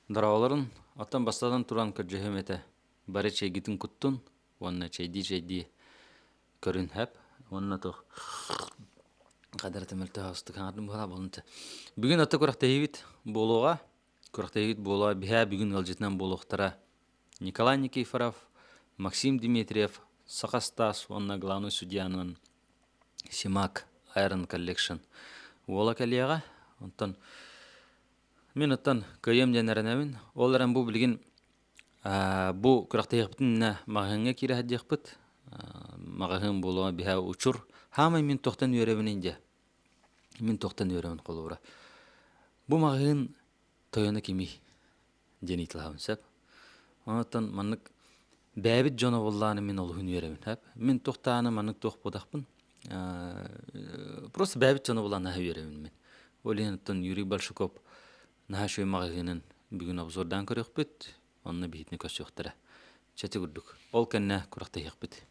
Дорооболорун, оттон бастатан туран көрдьөһүөм этэ, бары чэйгитин куттун уонна чэйдии-чэйдии көрүн һэп уонна туох хадара мөлтөх астык хаҥардым быһалаа буолунча. Бүгүн отто күрэхтэһиибит буолуоҕа. Күрэхтэһиибит буолуоҕа биһээ бүгүн ыалдьытынан буолуохтара Николай Никифоров, Максим Дмитриев, Саха Стас уонна главный судьянан Симак Iron Collection уола кэлиэҕэ. Онтон Мин оттон кыайыам диэн эрэнэбин. Ол эрэн бу билигин бу күрэхтэһиэхпитин иннинэ маҕаһыыҥҥа киирэ сылдьыахпыт. Маҕаһыын буолуо биһэ учур. Хаамай мин туохтан үөрэбиний дьэ? Мин туохтан үөрэбин холобура. Бу маҕаһыын тойоно кимий? Диэн ыйыталаһабын сөп. Онтон маннык бэйэбит дьоно буоллаҕына мин олуһун үөрэбин сөп. Мин туохтааны маннык туох буолтахпын просто бэйэбит дьоно буолан наһаа үөрэбин мин. Ол иһин оттон Юрий Большаков наһаа үчүгэй маҕаһыынын бүгүн обзордаан көрүөхпүт, онно биһитини көрсүөхтэрэ. Чэти курдук. Ол кэннэ күрэхтэһиэхпит.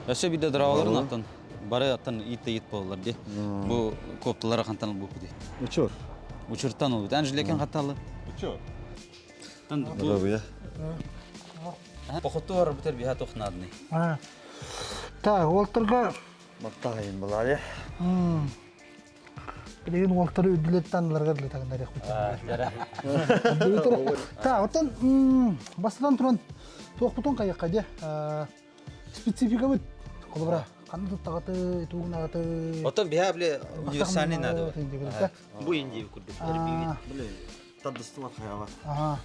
Өссө биирдэ дорооболорун аттан бары аттан иит да иит буолалар дии. Бу копталара хантан ылбыппыт дии. Учур. Учуртан ылбыт. Эн жилекин хатталы? Учур. Здоровья. Походу барбытар биһа тохнадный. Так, уолтарга Маттаһайын булаайа. Билигин уолтары үрдүлэттэн ыларга дылы таҥнарыахпыт. Так, оттон бастатан туран туохпутун хайыахха дьэ спецификабыт холобура ханна туттаҕаты тугунаҕаты Оттон биһа бile универсальный надо. Бу индия курдук. Тардыстыбат хайаҕа. Аха.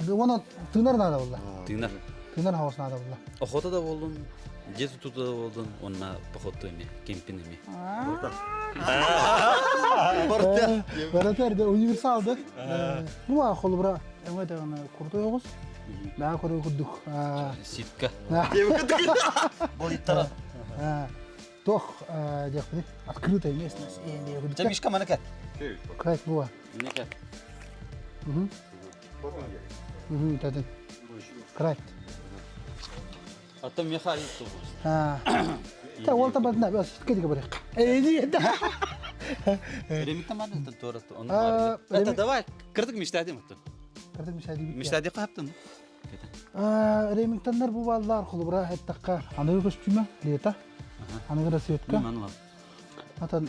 Уонна тыынар наада буолла. Тыынар. Тыынар хаос наада буолла. Охота да буоллун, дьиэ тутуута да буоллун, уонна походту эми, кемпин эми. Барыта. Барыта эрдэ универсал да. Бу аа холобура эҥэ даҕаны куртой оҕус. Баа көрө курдук. Ситка. Болиттара. Туох диэхпиний? Открытая местность. Дьэ, Мишка маны кэт. Крайт буа. Нека. Угу. Угу, татын. Крайт. А то Михаил тут. А. Та ол табатына бас кетке барык. Эйди. Ремикта маны тура оны бар. Это давай кырдык мечтадим это. Кырдык мечтадим. Мечтади каптын. Ремингтоннар бу баллар холобура эттэххэ аныгы көстүүмэ лето аныгы расцветка атан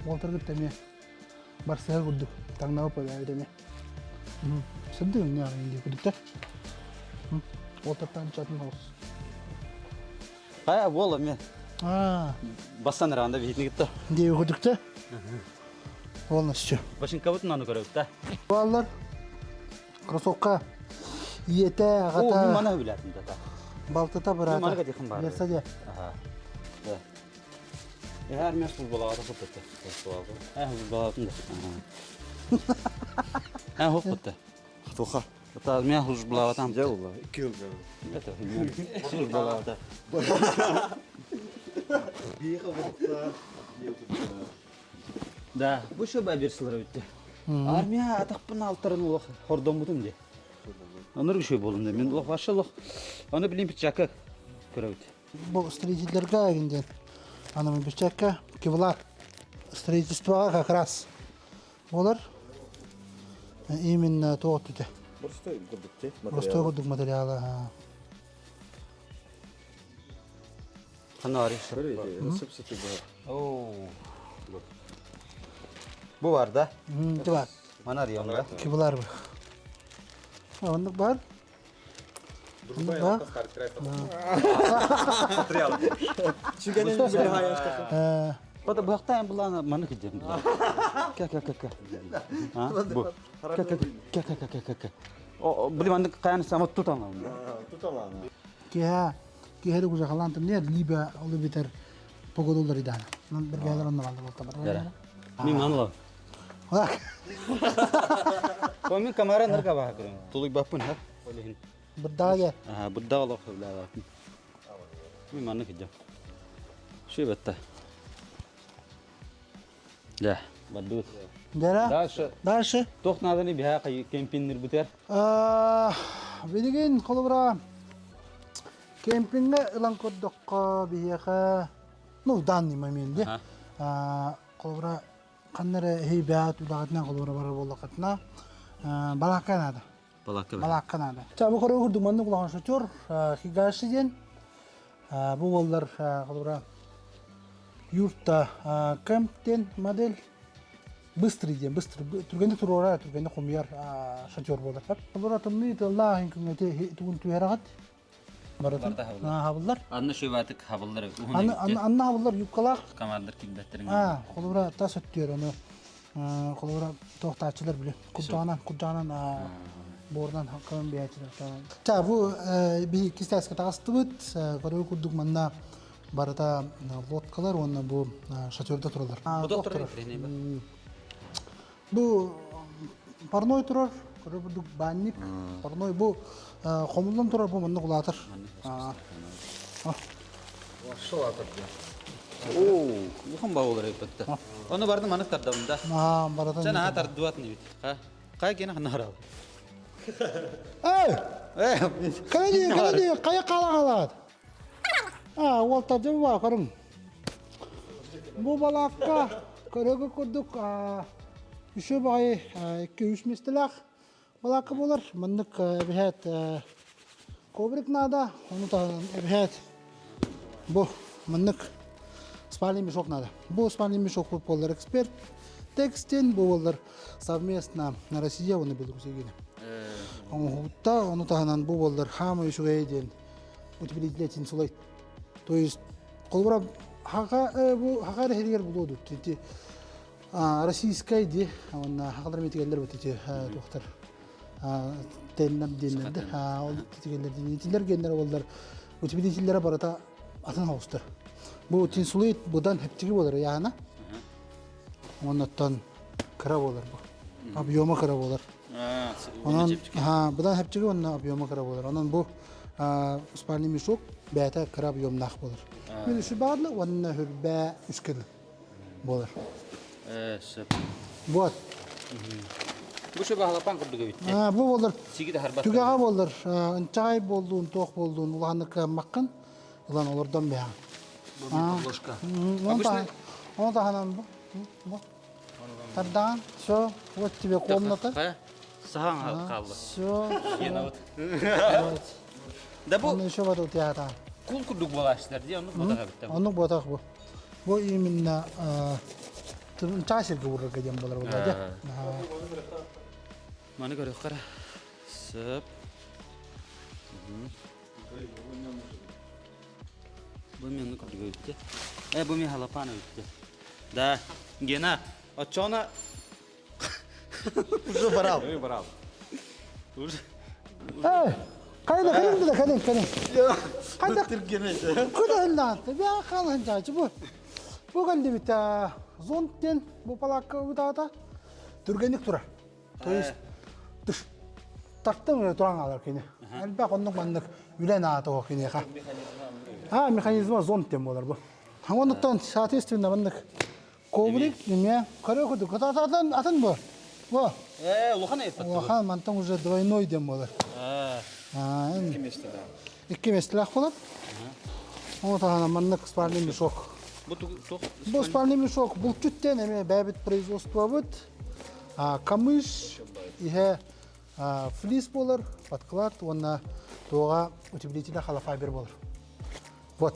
уолтаргыт эмиэ барсыһар курдук таҥнабы эбит эмиэ сырдык өҥнөөх индии курдук уолтартан чатын оҕус Хайа буол эмиэ бастан ыранда биһитини кытта дии курдукта полностью Башинкабытын аны көрөбүт да баллар Кроссовка ийэтэ, аҕата. Оо, мана билэтин да. Балтыта быраата. Верса дьэ. Аха. Да. Эһэр мен службалаҕа хоппутта. Э службалаатын да. Э хоппутта. Тоха. Та мен службалаатам. Дьэ улла. Икки жыл. Это службалаата. Да, бу шо бәберсилер өтте. Армия атақпын алтарын олох хордоммутум де. Онор үшөй болум де. Мен олох вообще олох. Аны билим пичака көрөбүт. Бу строительдерге эгинден аны пичакка кевлар строительствоға как раз болар. Именно тоот түте. Простой курдук те. Простой курдук материалы. Ханары. Бу бар да? Бар. Манар yanında. Кевлар бар. Оннук бар. Оннук бар. Бата бахтаан булана маны кидем. Ка ка ка ка. Бу. Ка ка ка ка ка ка ка. О, блин, маннык каяны самот туталан. Туталан. Киһа киһи уже халаантым не либо ол битер погодулар идана. Нан биргээлер онно балды болталар. Мин манла. Лак. Мин камера нырга баха көрөм. Тулуй баппын ха. Олехин. Бырдага. Аха, бырдага лох билаа. Мин манны кидем. Шүй бетте. Да, баддут. Дера. Дальше. Дальше. Тох наданы биха кемпиннер бутер. Билигин холобура. Кемпиҥҥэ ылан көрдөххө, биһиэхэ, ну, в данный момент, дии, холобура, ханна эрэ эһийбэт үлэҕитинэн холобура барар буоллаххытына, балаакка наада. Балаакка Балаакка наада. Ча, бу көрө курдук маннык улахан шатер, Хигаши диэн. Бу буоллар, холобура, юрта кэмп диэн модель. Быстрый диэн, быстрый, түргэнник туруора, түргэнник хомуйар шатер буолар. Холобура, тымныы тыаллаах күҥҥэ тугун түһэрэҕит? Барытын хабыллар. Анна шөбатык хабыллар. Анна хабыллар юбкалаах. Командир килбэттерин. Холобура, тас өттүөр ону холобура туохтааччылар биле. Курдаанан, курдаанан буорунан кылын биһээччилэр. Ча бу би кистээскэ таҕыстыбыт. Көрүү курдук манна барыта лодкалар уонна бу шатерда тураллар. Бу турар. Бу парной турар, көрө бурдук банник, парной бу хомуллан турар бу манна улаатар. Оо, улахан баалар эппетте. Оны барды манык тардабын да. Аа, барытын. Сен аха тардыбат не бит. Ха. Кай кene ханна харал. Эй! Э, Кэлэди, кэлэди, кая кала калаат. Аа, уол тардым ба, көрүҥ. Бу балаакка көрөгө курдук үсү баҕайы 2-3 миэстэлээх балаакка буолар. Маннык эбиһээт коврик наада, ону таһынан эбиһээт бу маннык спальный мешок надо. Бу спальный мешок буолар эксперт текстин бу буолар совместно на Россия уонна Беларусь гиэнэ. Оҥоһубутта, ону таһынан бу буолар хаамай үчүгэй диэн утеплитель инсулейт. То есть холобура хака бу хака эрэ иһигэр булуо дуу ити российскай ди уонна хакалар митигеллер бут ити туохтар теннер диэннэр да ол тигеллер диэн итилер геннер боллар утеплителлere барыта атын оҕустар. Бу тинсулейт будан хептиги болар яана. Оннуттан кыра болар бу. Объема кыра болар. Онон будан хептиги онно объема кыра болар. Онон бу спальный мешок бэйэтэ кыра объемнаах буолар. Мин үсү баарлы уонна хүрбээ үс кылы буолар. Сөп. Вот. Бу шөбө халапан курдук эбит. Бу буолар. Сиги да харбат. Түгэҕэ буолар. Ынчаҕай буоллун, туох буоллун, улаханнык кыаммаккын ылан олордон бэйэҕин. Бу ложка. Обычно Ону таһынан бу. Бу. Тардаан, все, вот тебе комната. Сахан хаалла. Все. Вот. Да бу Оны еще бар театр. Кул курдук буолааччылар дии, оннук буотах эбит. Оннук буотах бу. Бу именно чаас сиргэ уурарга диэн буолар буолла дьэ. Маны көрүөххэ сөп. Бу мен курдук эбит. Э, бу мен халапан эбит. Да, Гена, оччоҕуна уже барал. Барал. Уже. Эй, кайда кэлин да кэлин кэлин. Хайда куда ыллаан? Бя хаалан жаачы бу. Бу кэллибит зонт диэн бу палаакка утаата түргэнник турар. То есть тыш тартын туран алар кини. Элбэх оннук маннык үлэ наата о киниэхэ. А, механизма зонт диэн буолар бу. Оннуктан соответственно маннык коврик неме көрө курдук атын атын бу. Бу. Э, улахан эппат. Улахан мантан уже двойной диэн буолар. Икки месте, да. Икки местелээх буолар. Оны таһынан маннык спальный мешок. Бу туох? Бу спальный мешок булчут диэн эмиэ бэйэбит производствобыт. Камыш иһэ флис буолар, подклад уонна туоҕа утеплителя холофайбер буолар. Вот.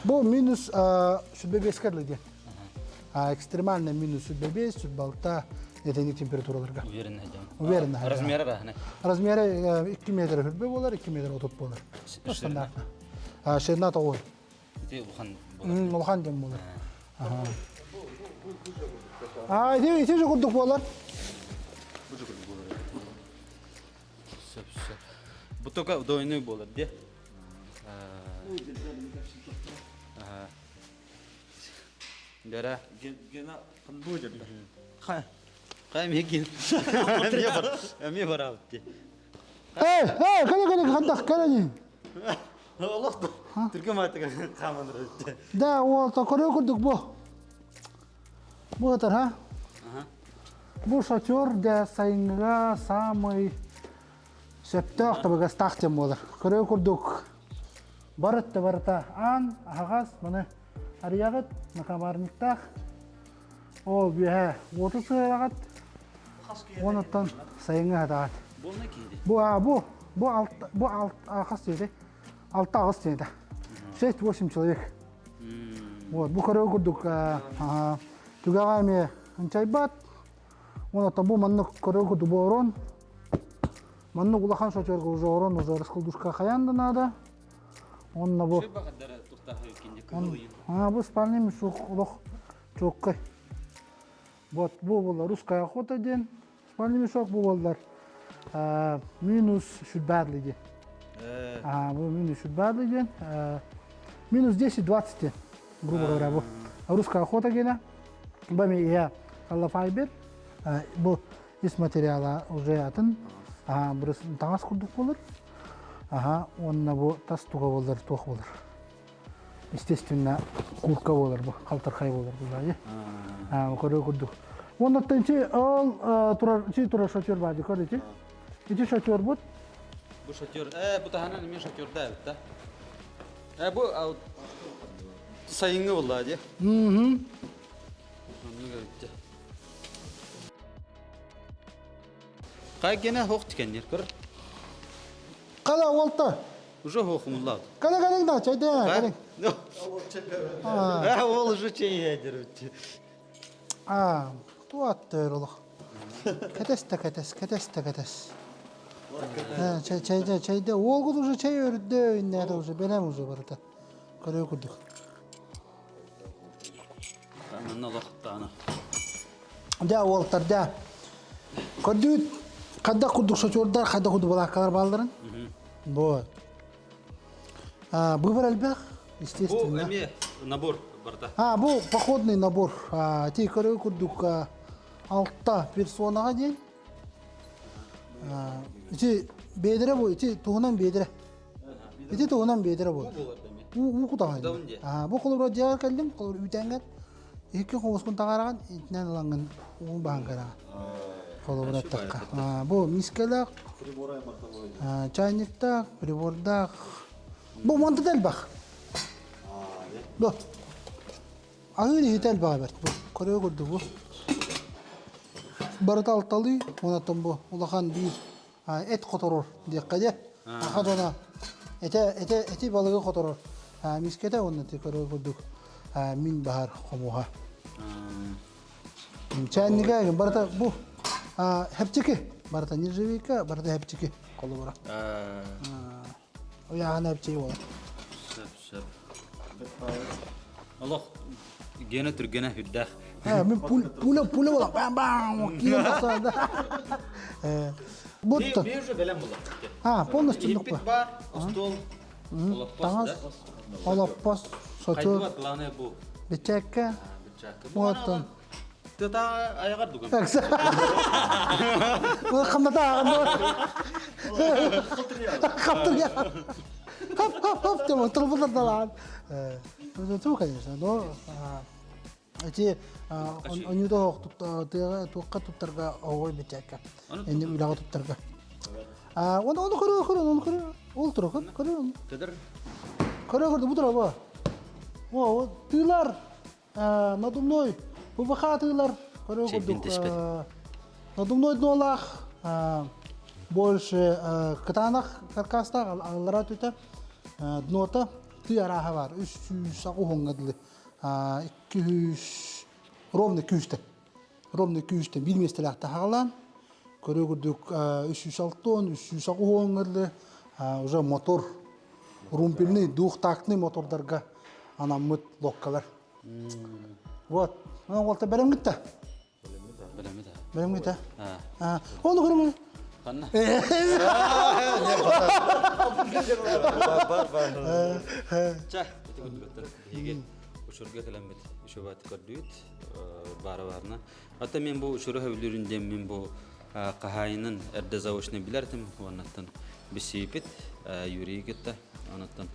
Бу минус сүрбэ бескэ диэн. Экстремальный минус сүрбэ бес, сүрбэ алта этинник температураларга. Уверенно дьон. Уверенно. Размері баһына. Размері 2 метр хүрбэ буолар, 2 метр отут буолар. Стандартно. Ширина тоҕуй. Ити улахан Улахан диэн буолар. А, ити ити же курдук буолар. Сөп, сөп. Бу только двойной буолар, де? Дара. Гена будет. Хай. Хай мегин. Эме бар. Эме бар де. Эй, эй, кэлэ кэлэ хандах кэлэ Олох түргө маатыга хааманыр де. Да, ол та көрө курдук бу. Бу атар, ха? Бу шатер для сайынга самый Сөптөөх табыгастаах диэн буолар. Көрөө курдук барыт да барыта аан, аһаҕас, маны арыйаҕыт, накамарниктаах. Ол үөһэ уоту сыһыараҕыт, онуттан сайыҥҥы хатаҕыт. Бу а бу бу алт бу алт хас диэтэй? 6-8 диэтэ. 6-8 человек. Вот бу көрөө курдук түгэҕэ эмиэ ынчайбат. Онуттан бу маннык көрөө курдук бу орон. Маннык улахан шотерга уже орон уже раскладушка хайаан да надо. Онно бу А, бу спальный мешок олох чуоккай. Вот бу буолла русская охота диэн спальный мешок бу буоллар минус шүрбээдли диэн. А, бу минус шүрбээдли диэн. Минус 10-20 диэн, грубо говоря, бу. Русская охота диэнэ. Бу эмиэ холофайбер. Бу ис материала уже атын. Таҥас курдук буолар. Аха, уонна бу тас туга буолар, туох буолар. Естественно, куртка буолар бу, халтархай буолар буллаайы. Аа, көрө курдук. Уоннаттан ити ол турар, ити турар шатер баар көр ити. Ити шатер бут. Бу шатер, бу таһынан эмиэ шатерда эбит да. Бу сайыҥҥы буолла дии. Мм. Оннук эбит. Хай гене хоқ тикеннер көр. Кала уолта. Уже хоқумуллаад. Кала калың да чайда калың. А ол уже чай ядер. А, туаттыр олох. Кэтэс да кэтэс, кэтэс да кэтэс. Чай чайда чайда уолгут уже чай өрдө иннээде уже бэлэм уже барыта. Көрөө курдук. Манна олохтаана. Дьэ уолтар дьэ. Көрдүүт хайдах курдук шофердар, хайдах курдук балааккалар баалларын. Вот. А, выбор элбэх, естественно. Бу эмиэ набор барда. А, бу походный набор. А, ти көрүү курдук алта персонаға диэн. Ити бедре бу, ити туһунан бедре. Ити туһунан бедре бу. Уу кутаҕын. Аа, бу холобура дьиэҕэр кэллим, холобура үүтээҥҥэр икки хомускун таҥараҕын, итинэн ылаҥҥын уу баһан кэрэҕин. Холобура эттэххэ. Бу мискэлээх, чайниктаах, прибордаах. Бу манта элбэх. Бу. Аһыыр иһитэ элбэҕэ бэрт бу. Көрөө курдук бу. Барыта алталыы, онон бу улахан биир эт хоторор диэххэ дьэ. Аха дьоно этэ этэ эти балыгы хоторор мискэтэ уонна ти көрөр курдук мин баһар хомуһа. Чээннигэ барыта бу хэпчики барыта нержавейка барыта хэпчики холобура. Уйаҕана эпчэй буолар. Сөп, сөп. Олох гена түргэнэ үрдээх. Мен пуля пуля була бам бам киирэн тахсар да. Бутта. Биир уже бэлэм була. А, полностью Иппит бар, остуол, олоппос, Таҥас, олоппос, соту, Хайдыбат главное бу. бечээккэ. Бечээккэ. Оттон. Тыта аяғар дуган. Хамната Хаптыр Хоп, хоп, хоп, деп отырбылар далаан. Ну, конечно, но эти онюда туохха туттарга оҕой битээкка. Энни үлэҕэ туттарга. Оны оны көрө көрө оны көрө. Ол тура көрө көрө. Көрө көрө бу тура бу. О, тыылар надувной ПВХ атыылар көрө курдук надувной днолаах больше кытаанах каркастаах аллара түтэ днота тыы арааһа бар 300 уһуҥҥа дылы 200 ровно күүстэ ровно күүстэ биир миэстэлээх таһаҕалаан көрө курдук 360 300 уһуҥҥа дылы уже мотор румпельный двухтактный мотордарга анаммыт локкалар Вот. Уолта бэлэмҥит да? Бэлэммит. Бэлэмҥит а? Ону көрүҥ. Ханна? Бар бар. Ча, ити курдук биһиги учурга кэлэммит үчүгэйдик көрдүүт баара баарына. Ата мен бу учуру хөбүлүүрүн диэн мин бу хаһаайынын эрдэ заочно билэртим уоннаттан бисиипит Юрий кытта онуттан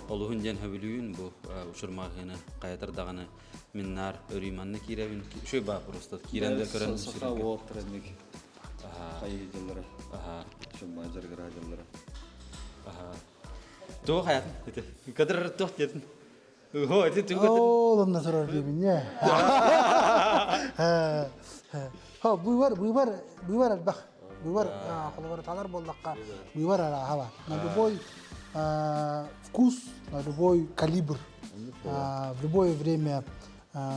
олуһун диэн хөбүлүүн бу учур маҕаһыыны хайатар даҕаны мин наар өрүү манна киирэбин үчүгэй баа просто киирэн да көрөн Саха уолтар инник. Хайы дьаллара. Шумма жаргара дьаллара. Туох хаятын? Ити. Кадыр туох диэтин? Ого, ити тугу Ол онно турар диибин ньэ. Хо, быыбар, быыбар, быыбар элбэх. Быыбар, холобура талар буоллахха, быыбар арааһа бар. На любой вкус, на любой калибр, в любое время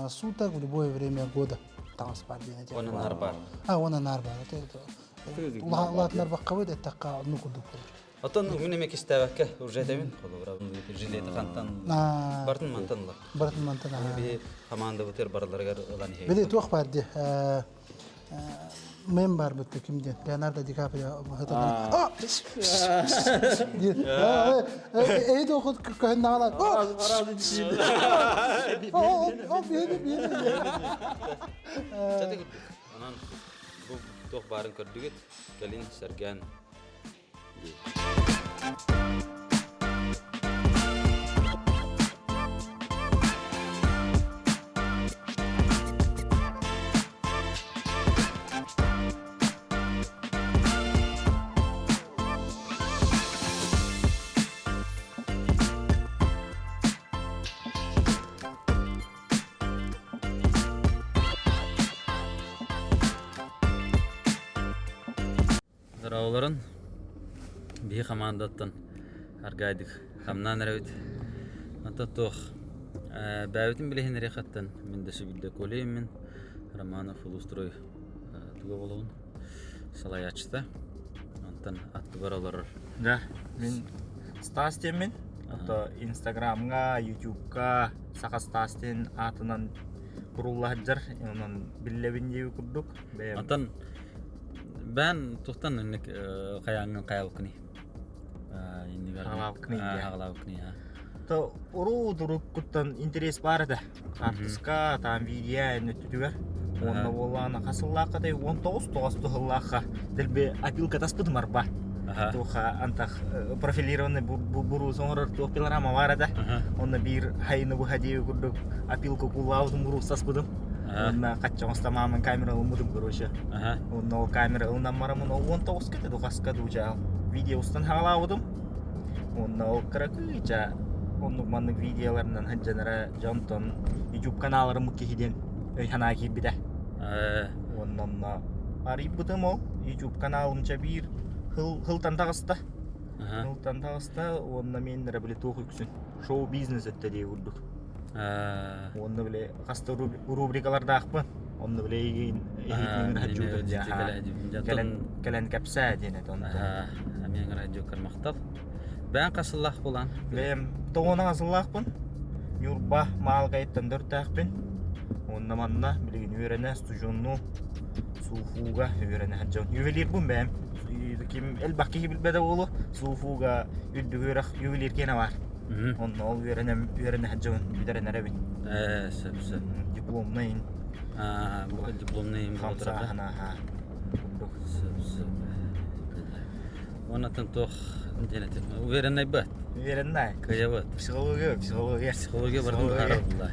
суток, в любое время года таҥас бар диэн этэр. Онон нар бар. А, онон нар бар. Улаатынар баккабыт эттэххэ оннук курдук болор. Оттон мин эмэ кистээбэккэ уже этэбин. Холобура, жилети хантан бартын мантан ылар. Бартын мантан. Биһи хамаандабытыгар барыларыгар ылан иһэбит. Били туох бар ди мен бар бытты ким диэн Леонардо Ди Каприо А! Эй дохут көһүн наҕалар. О, биһини биһини. Онон бу туох баарын көрдүгүт, кэлин сэргээн Дорооболорун биһи хамаандаттан аргаайдык хамнаан эрэбит. Онтон туох бэйэбитин билиһиннэриэххиттэн мин да сүбүлдэ Колеймин Романов улуустрой туга буолабын салайааччыта. Онтон аттыбар олорор. Да, мин Стас диэммин. Ото Инстаграмҥа, Ютубка Саха Стас диэн аатынан курулла сылдьар. Онон биллэбин диэби курдук. Бэйэм Онтон Бээн тухтан инник хайааҥҥын хайаабыккыный? Иннигэр Хаҕалаабыккыный диэ. Хаҕалаабыккыный аа. То уруу туруккуттан интерес баар этэ. Хаартыска, там видео өттүтүгэр. Уонна буоллаҕына хас сыллаахха тэй 19 тоҕус сыллаахха дэлби опилка таспытым арба. Туоха антах профилированный буруус оҥорор туох пилорама баар этэ. Онно биир хайыны быһа диэби курдук опилка куллаабытым буруус таспытым. Уонна хачча оҥостомаамын камера ылыммытым короче. Уонна ол камера ылынан бараммын ол 19 кэтэ духаска дуучаал видео устан хаалаабытым. Уонна ол кыракыыча оннук маннык видеоларынан сылдьанара дьонтон YouTube каналларым киһи диэн өй санаа киирбитэ. Уонна онно арыйбытым ол YouTube каналым биир хылтан таҕыста. Хылтан таҕыста уонна мен били туох үксүн шоу-бизнес өттө дии курдук. Уонна били хас да рубрикалардаахпын. Онно били эйигин кэлэн кэлэн кэпсээ диэн этэ онтон. Амиан радиокар махтал. Бэйэн хас сыллаах буолан? Бэйэм тоҕуонан сыллаахпын. Ньурба Маалгайыттан төртөөхпүн. Уонна манна билигин үөрэнэ студенну Сууфууга үөрэнэ сылдьабын. Ювелирбун бэйэм. Ким элбэх киһи билбэтэ буолуо. Сууфууга үрдүк үөрэх ювелир киэнэ баар. Онно ол үөрэнэм үөрэнэ сылдьабын бүтэрэн эрэбин. Ээ, сөп сөп. Дипломнай Аа, дипломнай хамсааһын аха. Сөп сөп. Оннотон туох диэн этим. Увереннайбат. Увереннай. Кыайабыт. Психология, психология. Психология бардым быһаарылла.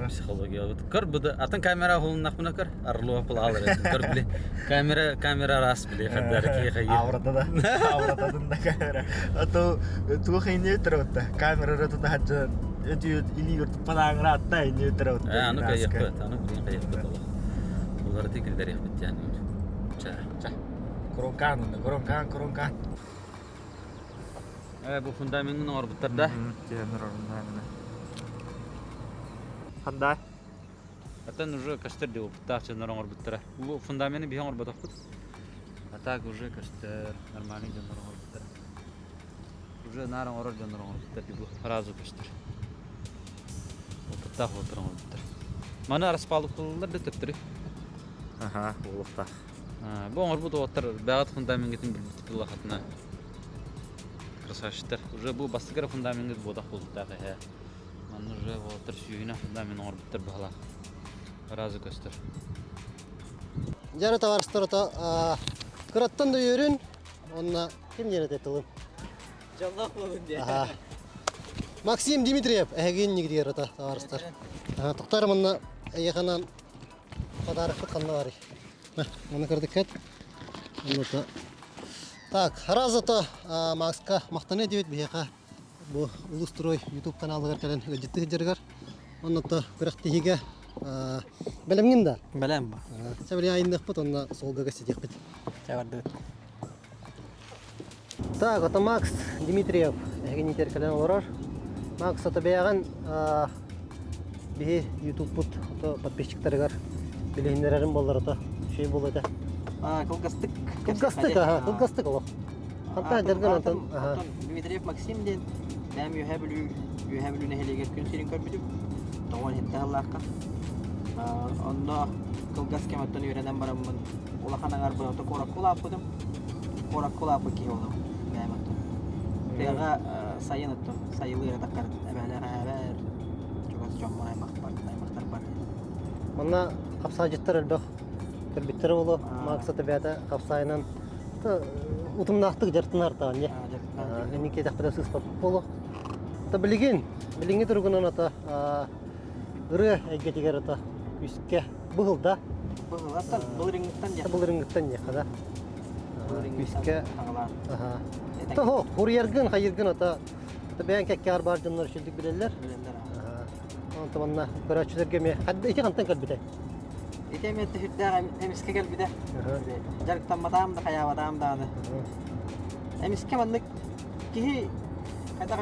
Психология. Көр бу атын камера холуннахпына көр. Орлова пылаалар этим. Көр били камера камера раз били хаддар ки хайыр. Аврата да. Аврататын да камера. А то туох инне өтөрөтта. Камера тута хаджан өтү илии туппанааңра атта инне өтөрөтта. Э, аны кайяппыт, аны билин кайяппыт олох. Уларыты киллэриэхпит диэн. Ча. Ча. Коронкаан, коронкаан, коронкаан. Э, бу фундаментын оҥорбуттар да? Ханда? Атын уже көстөр деп опыттаах дьоннор оҥорбуттара. Бу фундаменты биһи оҥорботохпут. А так уже көстөр, нормальный дьоннор оҥорбуттара. Уже наар оҥорор дьоннор оҥорбуттар бу сразу көстөр. Опыттаах уолаттар оҥорбуттар. Маны распалубкалыыллар да төптөрү. Аха, буолуохтаах. Бу оҥорбут уолаттар бэҕэт фундамеҥҥытын билбит тыллахатына красавчиктар. Уже бу бастакы эрэ фундамеҥҥыт буотах буолуохтаах эһээ. Манна уже уолаттар сүүһүнэн фундамент оҥорбуттар быһалаах. Сразу көстөр. Дьара товарыстар ото кыраттан да үөрүн, онна ким диэн этэ тылым? Дьоллоох буолун диэн. Максим Дмитриев эһигин нигдиэр ото товарыстар. Тоқтар манна эйэханан подарокпыт ханна барый? Маны көрдүккет. Онно Так, разата Макска махтана диэбит биһиэхэ бу Улустрой YouTube каналыгар кэлэн ыалдьыттыы сылдьарыгар. Онно күрэхтэһиигэ бэлэмҥин да? Бэлэм ба. Сэ били айынныахпыт онно суолга кэситиэхпит. Чэ бардыбыт. Так, это Макс Дмитриев эһигини кэлэн олорор. Макс, ото бэйэҕин биһи ютубпут ото подписчиктарыгар билиһиннэрэрин буоллар ото үчүгэй буолуо этэ. Кылгастык. Кылгастык, аха, кылгастык олох. Хантан дьаргын онтон, аха. Дмитриев Максим диэн бэйэм Үөһээ Бүлүү Үөһээ Бүлүү нэһилиэгэр күн сирин көрбүтүм. Тоҕо иһиттэ сыллаахха. Онно кылгас кэм оттон үөрэнэн бараммын улахан аҥарбын ото куоракка улааппытым. Куоракка улааппыт киһи буолабын бэйэм оттон. Тыаҕа сайын оттон сайылыы эрэ таххар эбээлээх эһээбэр, чугас дьоммор аймахпар, аймахтарбар. Манна хапсаадьыттар элбэх көрбүттэрэ буолуо. Макс бэйэтэ хапсаайынан утумнаахтык дьарыктанар даҕаны дьэ. Инники киэтэхпитэ сыыспаппыт буолуо. Ата билигин, билиҥҥи туругунан ата ырыа эйгэтигэр ата күүскэ быһылда. Быһылаттан, былырыҥҥыттан диэххэ. Былырыҥҥыттан диэххэ да. Күүскэ. Того, хуруйаргын, хайыргын ата бэйэҥ кэккэҕэр баар дьоннор үчүгдүк билэллэр. Билэллэр. Онтон манна көрөөччүлэргэ эмиэ ити хантан кэлбитэ? Ити эмиэ түһүрдээх эмискэ кэлбитэ. Дьарыктамматаам да хайаабатаам даҕаны. Эмискэ маннык киһи хайдах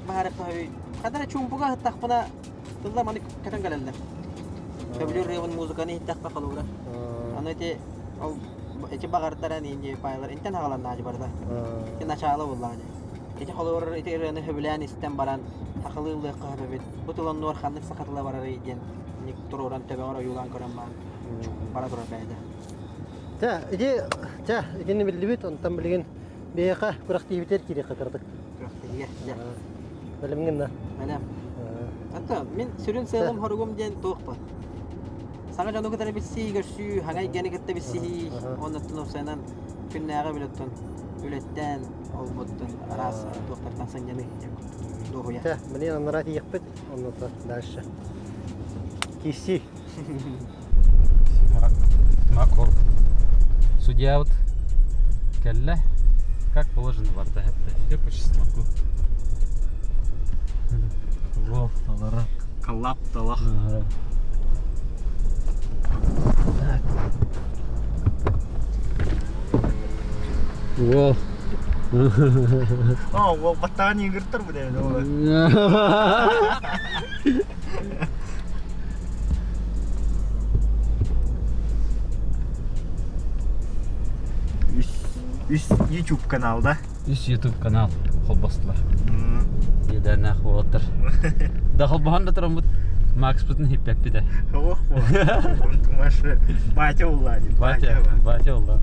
баһарыахха сөбүй? Ханна эрэ чуумпуга ыһыттахпына тыллар маннык көтөн кэлэллэр. Сөбүлүүр ырыабын музыканы иһиттэхпэ холобура. Аны ити ол ити баҕардара диэн пайлар интэн хаҕаланнаачы барыта. Ити начало буоллаҕа дии. Ити холобур ити ырыаны сөбүлээн истэн баран сахалыы ыллыахха сөп эбит. Бу тылын нуор ханнык саха тыла барарый диэн туруоран төбөҕөр ойуулаан көрөн баран бара турар бэйэтэ. Чэ, ити чэ, итини биллибит, онтон билигин биһиэхэ күрэхтиибитигэр киириэххэ кыратык. Күрэхтэһиигэ, дьэ. Бэлэмҥин да? Бэлэм. Антон, мин сүрүн сыалым-хоругум диэн туох бу? Саҥа дьону кытары билсии, көрсүү, хаҥа эйгэни кытта билсиһии, уонна уопсайынан күннээҕи билэттэн үлэттэн, олбуттан араас туохтартан сынньаныы дуоһуйа. Чэ, билигин анараа тиийиэхпит, онно дальше. Киирсии. Макол. Судья вот кэллэ. Как положено барда хепте. Все по чесноку. Во, алара. Коллап талах. Во. О, ол баттаан игыртар бу дэ. Үс, үс YouTube каналда. Үс YouTube канал холбостулар. Иэдээннээх уолаттар. Да холбоһон да тураммыт Макспытын хиппэппитэ. Ох, Тумаш батя улла. Батя, батя улла.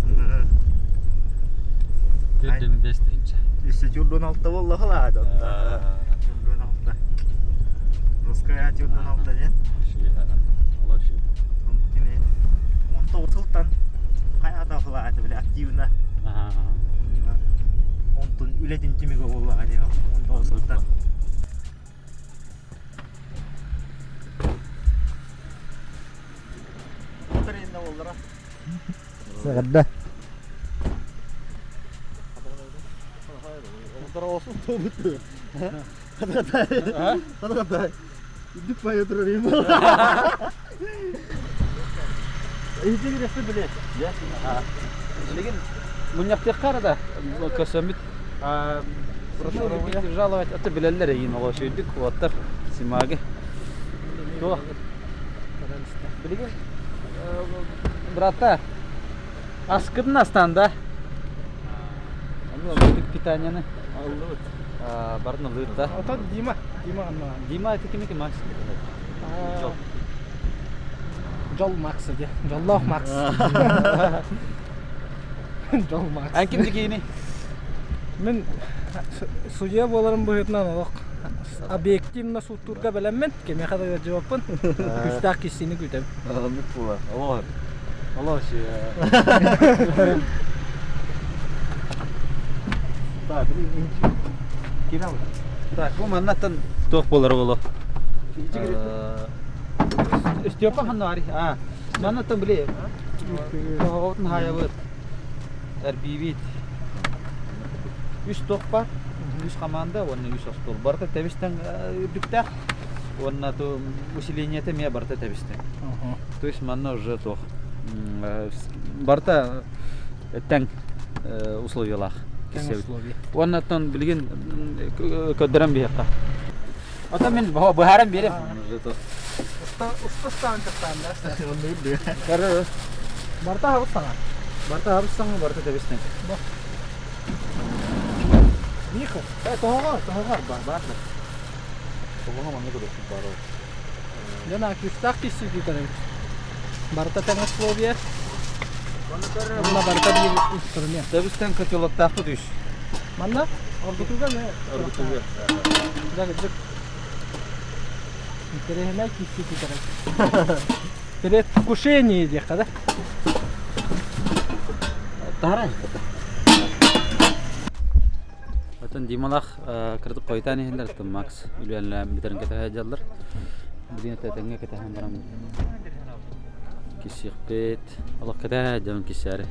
Төрдүн бес тыһынча. Өссө чурдун алта болла халаады. Чурдун алта. Русская чурдун алта ден. Он тоғыз хайата халаады биле активно. Онтун үлэтин түмүгэ буоллаҕа дии 19 сылтан. Саҕарда. Билигин мунньахтыахха да көсөммүт жаловать аты билэллэр эйин оҕо сүйдүк уоттар симаги туох билигин брата аскытын астаан да ону питанияны барын ылыыр да Отон Дима, Дима анна. Дима это ким Макс Жол Макс де. Жоллоох Макс. Жол Макс. Эн ким дикиини? Мин судья буоларым быһыытынан олох объективно сууттуурга бэлэммин, кимиэхэ да ыалдьыбаппын. Күүстээх киссини күүтэбин. Оннук буолар. Олох. Олох Так, Так, бу маннаттан туох буолар буолуо? Степа ханна барый? А, маннаттан били. Тоҕоҕутун хаайабыт. Эрбиибит. Үс туох бар, үс команда уонна үс остуол. Барыта тэбистэн үрдүктээх уонна усилениета эмиэ барыта тэбистэн. То есть манна уже туох барыта тэҥ условиялаах. Тэҥ условия. Уонна оттон билигин көрдөрөн биһиэххэ. Оттон мин быһааран биэрем. Уста устаан тахтаан да. Барта хабыс саҥа. Барта хабыс саҥа, барта тэбистэн. Миха. Тоһоҕо, тоһоҕо бар, бар. Тоһоҕо манна көрөсүн бар ол. Дьон күүстээх киирсии күүтэрбит. Барыта тэҥ условия. Манна барыта биир инструмент. Тэбистэн котелоктаахпыт үс. Манна оргутууга ме? Оргутууга. Дьэ, Интэриэһинэй киирсии күүтэрбит. Предвкушение диэххэ да. Тарай. Оттон Дималаах кырдык хойутаан иһэллэр, оттон Макс үлэлээн бүтэрин кэтэһэ дьаллар. Билигин тэтэҥҥэ кэтэһэн баран киссиэхпит. Олох кэтэһэ дьон киссээри.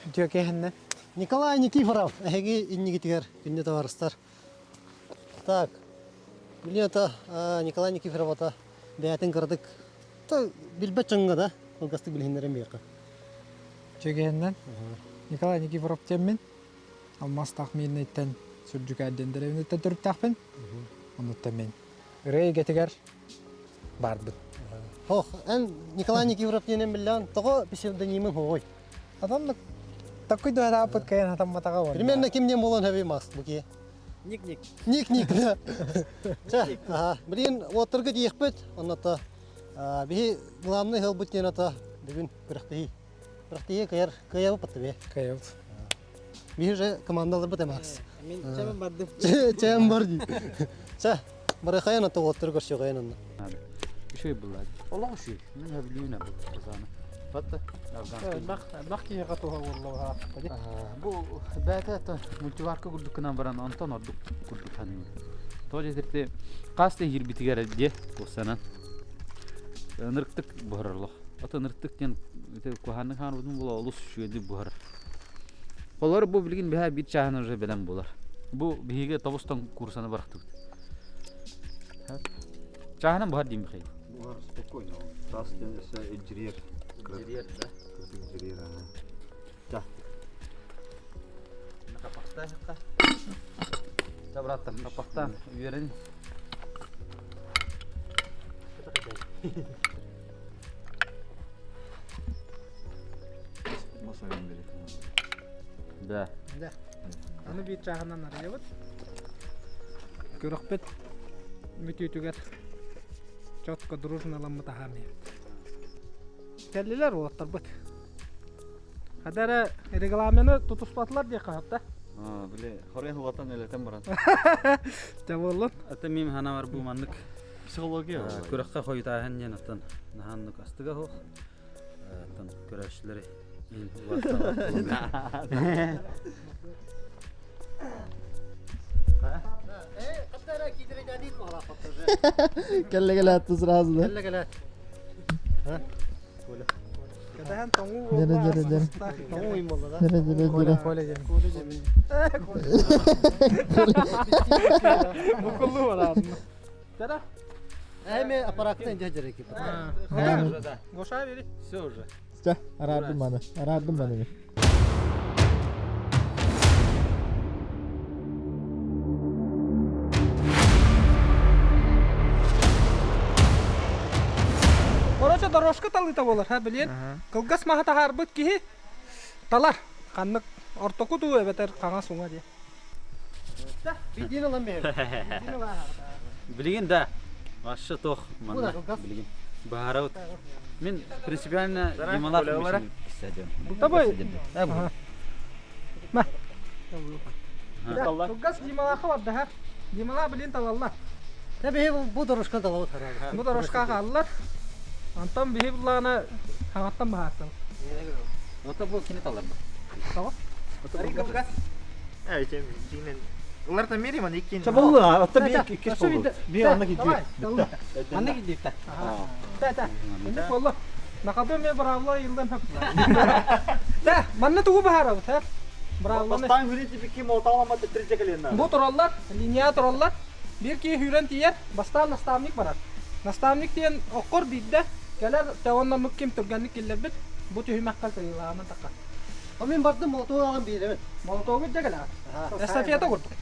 Үтүө киэһэннэ. Николай Никифоров, эһиги иннигитигэр күндү табаарыстар. Так, билин ата Николай Никифоров ата бэйэтин кыратык билбэт дьоҥҥо да кылгастык билиһиннэрэн биэххэ. Үтүө киэһэннэн. Николай Никифоров диэммин. Алмаастаах Миирнэйтэн Сүрдьүкээр диэн дэриэбинэттэн төрүттээхпин. Оннуттан мин ырыа эйгэтигэр баарбын. Ох, эн Николай Никифоров диэнин биллэҕин, тоҕо псевдонимын хоҕой? Атаммыт такой дуһарааппыт кайан хатамматаҕа уонна. Примерно ким диэн буолан хөбүй Макс бу киһи? Ник-ник. Ник-ник, да. Чэ, аха, билигин уоттарга тиийиэхпит, онно биһи главный ыалбыт диэн ата бүгүн күрэхтэһии. Күрэхтэһии кыайар, кыайабыт баттыбе. Кыайабыт. Биһи же командаларбыт Макс. Мин чэм бардым. Чэм бар дии. Чэ, барыхайан ата уоттары көрсүөҕэйэн онно. Үчүгэй булла. Олох үчүгэй. Мин сөбүлүүбүн бу казаны. Батта афганский. Бах киһиэхэ туһа буолла Бу бэйэтэ мультиварка курдук гынан баран онтон ордук курдук саныыбын. Тоҕо диэтэрти хас да иһирбитигэр дьиэ куссанан ынырыктык буһарар олох. Ото ынырыктык диэн куһааннык хааныбытын була олус үчүгэйдик буһарар. Олор бу билигин биһэ биир чааһын уже бэлэм буолар. Бу биһиги тобустан курсаны барахтыбыт. Чааһынан буһар диим Михаил. Буһар спокойно. Тас диэн өссө илдьириэр. Илдьириэр да. Илдьириэр ана. Да. Капахта Ча браттар, капахтан үөрэн. Да. Да. Аны биир чааһынан арыйабыт. Көрөхпүт бүтүүтүгэр четко дружналаммыт аһаан иһэбит. Кэллилэр уолаттарбыт. Хада эрэ регламены тутуспатылар диэххэ сөп да? Били, хорен улатан элэтен баран. Дьэ буоллун. Ата мим ханавар бу маннык Психология. Күрэххэ хойутааһын диэн оттон наһааннык астыга суох. Оттон көрөөччүлэри Кэллэ кэлээт сразу да. Кэллэ кэлээт. Кэтэһэн тоҥуу Дьэрэ дьэрэ дьэрэ. Тоҥуу уйун буолла да? Дьэрэ дьэрэ дьэрэ. Коля диэн. Букуллуу бараадын. Тара. Эми аппараттан дьэ дьэрэ кип. Гоша бери. Все уже. Чэ, араардым маны. Араардым маны. Короче, дорожка талыыта буолар, ха, билиэн. Кылгас маһы таһаарбыт киһи талар. Ханнык ортоку дуу эбэтэр хаҥас уҥа диye. Бидин ылан бэйэм. Билигин да. Вообще тох манна билигин. Баарабыт. Мин принципиально Дималаах Тобой. Ма. Кылгас Дималаахы барда, ха. Димала билин талаллар. Та биһи бу дорожка талабыт хараа. Бу дорожка хааллар. Онтон биһи буллаҕына хаҥаттан баһаартан. Ото бу кини талар ба. Тоҕо? Э, чем дьиҥинэн ылартан биэриим аны иккиэн. Чабыллы, отто би иккис болду. Би анна кидди. Анна киддиитта. Та та. Инник болла. Нахады ме браавла йылдан хап. Та, манна тугу баһарабыт, ха? Браавланы. Бастаан хүрен типикки молоталама теттерже кэлиэнна. Бу тураллар, линия тураллар. Биир киһи сүүрэн тиийэр, бастаан наставник барар. Наставник диэн оккор биирдэ кэлэр, онноммут ким түргэнник киллэрбит, бу түһүмэххэ кыайыылааҕынан таххар. О мин бардым молотугу аҕам биэрэбин. Молотугу дьэ кэлэҕит. Эстафета курдук.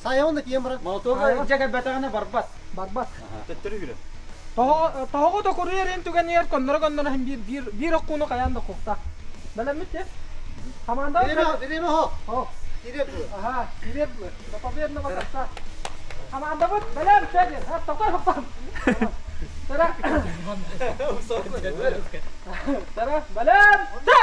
Сайаҕын да тиийэн баран. Молотугу дьэ кэлбэтэҕинэ барбат. Барбат. Төттөрү хүрэ. Тоһоҕо токуруйар ин түгэнигэр конноро-конноро иһин биир биир биир оккууну хайаан да куохтаах. Бэлэммит дьэ. Хамаанда Время, время хо. Хо. Кириэп было. Аха, кириэп было. До победного конца. Хамаандабыт бэлэм чэ диэн. Тоқтой тоқтон. Тара. Тара, бэлэм. Чэ!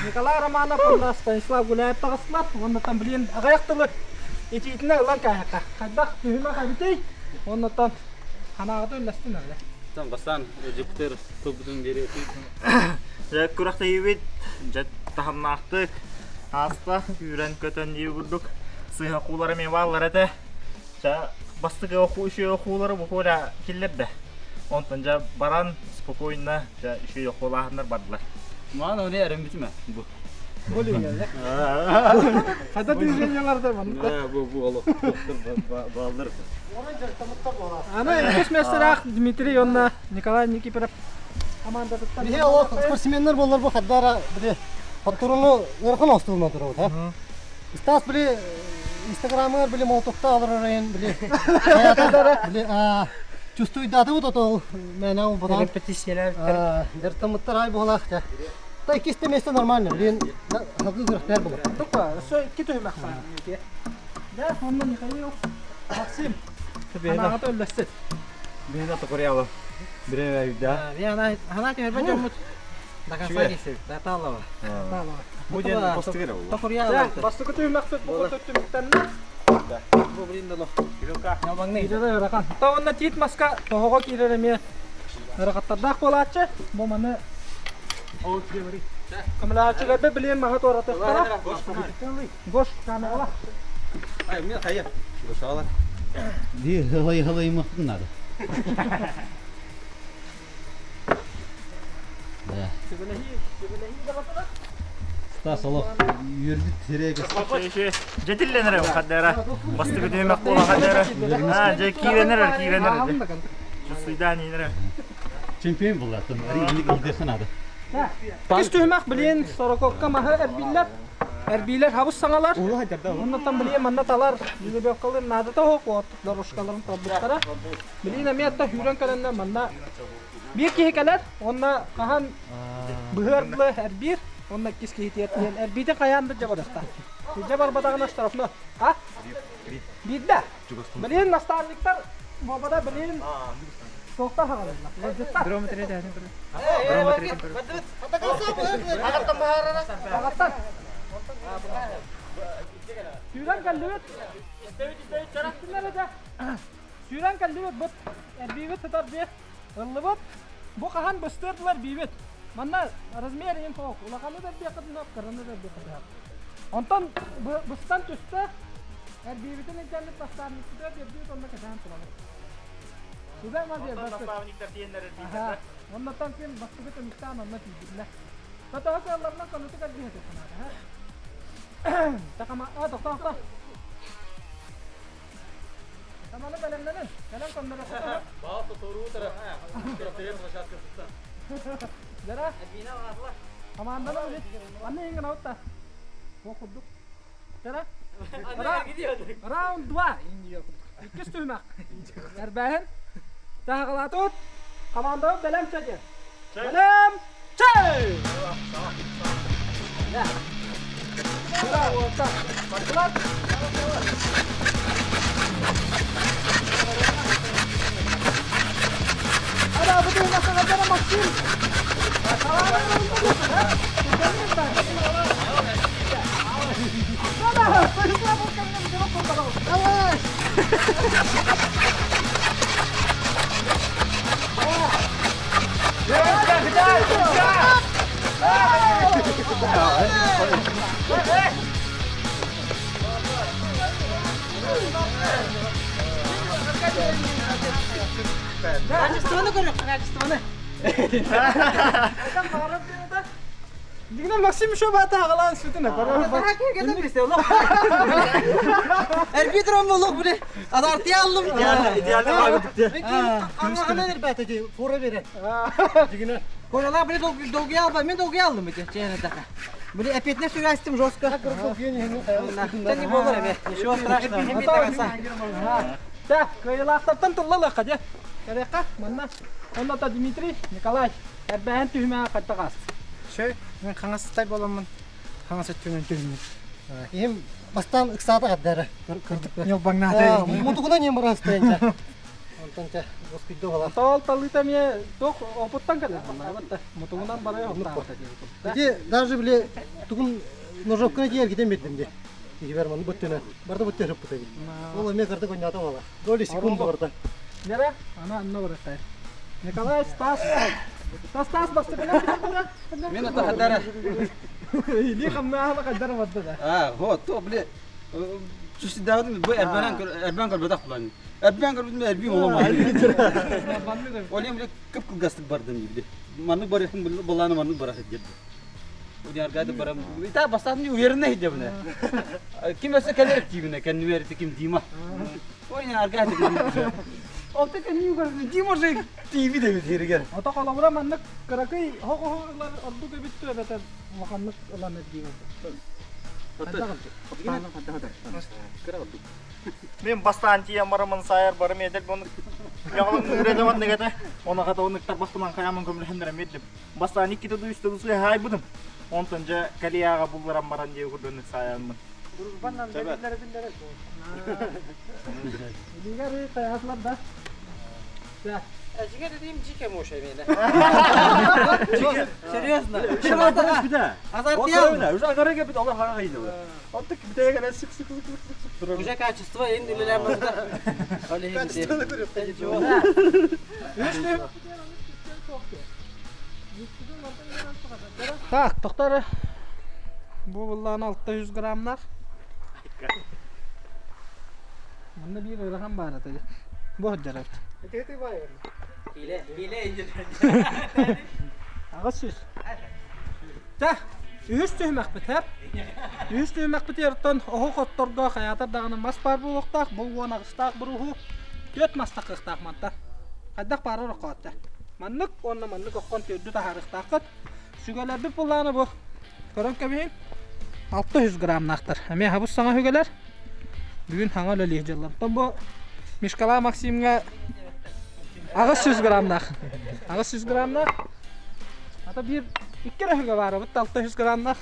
Николай Романов уонна Станислав Гуляев таҕыстылар уонна там блин аҕыйах тылы итиитинэ ылан кээһэххэ хайдах түһүмэх эбитий уоннаттан ханаҕыта үллэстин эрэ. Там бастаан Дьүктэр тылбытын биэриэтий. Дьэ күрэхтэһиибит дьэ таһымнаахтык ааста үүрэн-көтөн дии курдук сыыһа куулара эмиэ бааллар этэ. Дьэ бастакы үчүгэй окуулары бу Коля киллэрдэ. Онтон дьэ баран спокойно дьэ үчүгэй окуулааһыннар бардылар. Маан оны эрэнбитим бу. Хайда движенияларда маннык. Бу бу олох бааллар. Аны иккис миэстэлээх Дмитрий уонна Николай Никифоров командатыттан. Биһи ол спортсменнар буоллар бу хаддара били хотторуну ыарахан оостулунан турабыт, ha? Стас били Инстаграмыгар били молотокта олорор айан били били чувствуйдаатыбыт ото мээнэ улбатан Репетициялар дьарыктаммыттар ай буолаах дьэ. Та иккис место нормально, блин, хагы күрэхтэр буолар. Тупа, өссө икки түһүмэх баар. Да, онно Михаил, Максим, анаҕата үллэстит. Биһиги токурьялы. Бире да. Хана түһэрбэ дьоммут до конца кисибит, да таалаба. Бу диэн постыгыр ол. Токурьялы. Бастакы түһүмэхпит бу түмүктэннэ. Бу блин дало. Киирэрэ ыарахан. Та онно тиит маска тоһоҕо киирэр эмиэ ыарахаттардаах буолааччы. Бу маны Көмөлөһөөччүлэрбит билигин маһы туоратыахтара. Гош камерала. Ай, мен хайа. Гошалар. Ди хылай хылай мықтын надо. Да. Стас олох үөрбүт сирэйгэ Жетилленер хаддара. Бастыгы түһүмэх буола хаддара. А, же кииренер кииренер. Чувствуйдан инер. Чемпион буллаттын. Ник ылдыхын надо. Кис түһүмэх билигин сорококка маһы эрбииллэр. Эрбиилэр хабыс саҥалар. Оннуттан билигин манна талар жеребьевкалыыр наадата суох дорожкаларын талбыттара. Билигин эмиэ атта сүүрэн кэлэннэр манна биир киһи кэлэр уонна хаһан быһыар дылы эрбиир уонна иккис киһи тиэртиэн эрбиитин хайаан да дьэ барыахтаах. Дьэ барбатаҕына штрафной. А? Биирдэ. Билигин наставниктар буолбата билигин суохтар хаҕалаллар. Ыалдьыттар. Аҕаттан. Сүүрэн кэллибит. Сүүрэн кэллибит бут эрбиибит сытар дии. Ыллыбыт. Бу хаһан быстыырдылар биибит. Манна размер иһин суох. Улаханы да эрбиэххитин сөп, кыраны да эрбиэххитин сөп. Онтон быстан түстэ. Эрбиибитин илдьэммит наставникпытыгар биэрдибит онно кэтэһэн турабыт. Сүбэ ма биэрбэппит. Наставниктар тиэннэр эрбиилэр. Оннуттан син бастакы түмүктээн онно тиийбитинэ. Тотоһо кыалларынан конутук эрбиһэ санаата. Такама, а, тохтоо, Таманы бэлэмнэнин. Кэлэн коннорохто. Баал тоторуу тара. Дара. Команданы билит. Анны ингин аутта. Бу курдук. Дара. Раунд 2. Иккис түһүмэх. Эрбээһин. Таһаҕалаатыт. Командабыт бэлэм чэ Бэлэм чэй! Ана бу түһүмэххэ Максим. Качествоны көрүк, качествоны. Дигинэ Максим еще бата агалаан сүтүнэ. Эрбитром болук били. Адарти аллым. Анан эрбээтэ ди фора бере. Дигинэ. Коляла били долгий алба, мен долгий алдым эти, чейне така. Били опять сүрәстим жестко. Да не болар эме. Ничего страшного. Да, кыайылаахтартан тыллалыахха дьэ. Кэлиэххэ манна. Онно та Дмитрий, Николай, эрбэһэн түһүмэҕэ хайдах аас? Шөй, мен хаҥастай боламмын. Хаҥас өттүнэн түһүммүт. Им бастаан ыксаата хаддара. Ньылбаҥнаата. Мутугунан им барастайынча. Онтон ча воскуйда ола. Тоол талыыта эмиэ туох опыттан кэлэр Мутугунан барай оттаабыта диэн. Ити даже били тугун ножовканы тиэр китен бердим де. Киһибер маны бөттөнө. Барда бөттө хыппыта бит. Ол эмиэ карта коньята ола. Доли секунд барда. Нера, ана анна барахтай. Николай Стас. Стас Стас бастыкына Мен ата хадара. Или хамнаахла каддара барда да. А, вот, то, бля. Чүсүдәгән бу эрбәнән эрбән көрбөтөх булан. Эрбән көрбөтүм эрби оламай. Олем бile кып кылгастык бардым бile. Маннык барыхын буланы маннык барах дед. Удияр гады барам. Ита бастатын уверенный хиджабына. Ким өсө келер тибине, кеннү ким Дима. Ой, аргады. Олта кеннү көрдү. Дима же тиби де битергер. Ото холобура маннык кыракый хо-хо ордук эбит эбэтэр улаханнык ылан эргийбэт. Мен бастаан тиийэн бараммын саайар барым эдэр буну яҕалын үрэтэ негете оны хата оны тарбахтыман хаямын көмөлөһүннэрэн биэрдим. Бастаан иккитэ ду үстэ ду хаайбытым. Онтон дьэ калияга булларан баран дии курдук саайаммын. Дружбаннан биллere биллere. Илигер каятлар да. Эжигер dediğim жике моша мені. Серьезно. Азартиял. Уже агара кепит алар хага кыйды. Аттык битеге сык сык сык сык сык турар. Уже качество енді үлелер Качествоны көрүп Так, тоқтары. Бу буллаан 600 граммнар. Манна биир ыарахан баар этэ. Бу сылдьар эбит. Хиле, хиле 800. Та, үһүс түһүмэхпит һэр. Үһүс түһүмэхпит ертон оһох отторго хайаатар даҕаны мас баар буолуохтаах, бу уон аҕыстаах буруһу түөрт мас тахыахтаах мантан. Хайдах баарар оккоотта. Маннык уонна маннык оккон түөрдү таһаарыахтааххыт. Сүгэлэрбит буллааны бу. Көрөн кэбиһин. 600 граммнаахтар. Эмиэ хабыс саҥа сүгэлэр. Бүгүн хаҥа үлэлиир дьыллар. Оттон бу Мишкала Максимҥа 800 граммнаах. 800 граммнаах. Ата биир икки эрэ сүгэ баар эбит 600 граммнаах.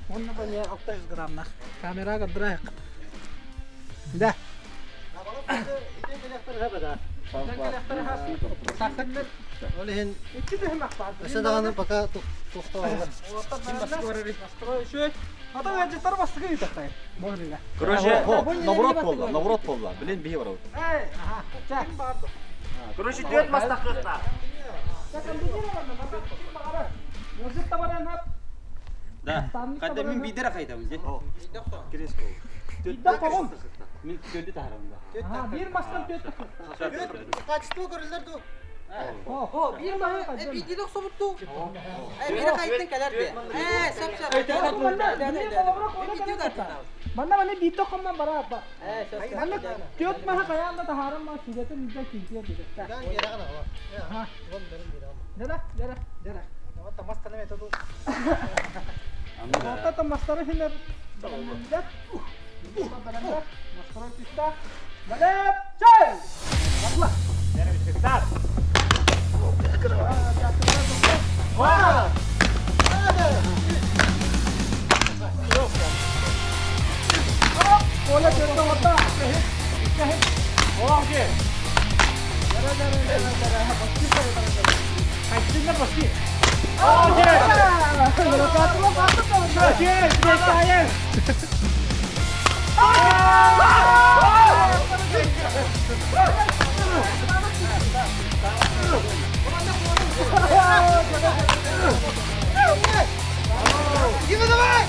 Уонна бу эмиэ 600 граммнаах. Камераҕа көрдөрө Да. Ол иһин Икки түһүмэх баар. өссө даҕаны пока туохтаабалар. Ата ыалдьыттар бастакы ыытахтай. Бу Короче, наоборот болла, наоборот болла. Блин, бии барабыт. Короче, түөрт мас тахыахтаах. Да. Кайда мин бидер кайдабыз де. Мин көлдү тахарам да. Биир мастан түөрт Качество көрүллэр ду. О, биир маһы биирдии охсубуттуу. Биир хайттан кэлэр бе. Ээ, сөп сөп. Манна маны биирдэ хоммон бараа ба. Манна түөрт маһы хайаан да таһааран маа сүгэтин илдьэ киитиэ диэбит. Дара, дара, дара. Орто тамастары хинер. Настрой түстэ. Балеп, чай! Алла! Оля көрдө отта. Оге. Дара дара дара дара. Баски Хайттына баски. Оге. Оге, бетайын. Дима, давай!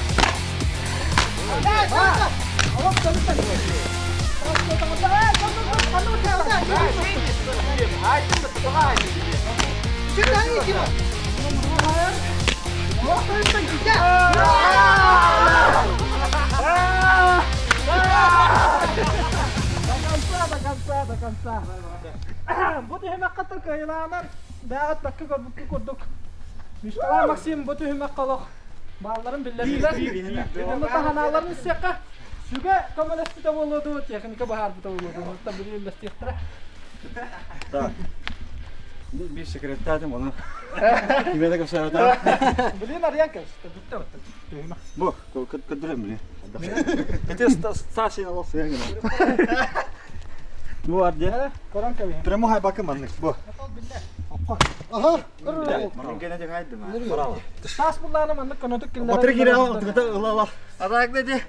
До конца, до конца, до конца. Бу түһүмэххэ кыайылаанар бэҕэт бакка көрбүккэ курдук. Мишкала Максим бу түһүмэххэ олох баалларын биллэрдилэр. Онно таһанааларын иссиэххэ сүгэ көмөлөспүтэ буолуо дуу, техника быһаарбыта буолуо дуу. Оттон били үллэстиэхтэрэ. Так. Бир секреттаатым оны. Киме да кэпсээбэтэ. Билин арыйан кэбистэ, бүттэ бүттэ. Түһүмэх. Бу, көддөрөм били. Эти Сашин алып сыян гына. Бу бар де. Көрөн кэбиһин. Прямо хай бакы маннык. Бу. Аха. Мен гене де кайдым. Браво. Тас буллааны маннык көнөтүк киллэрэн. Батыр кире ал, тыгыта ыла ала. А так деди.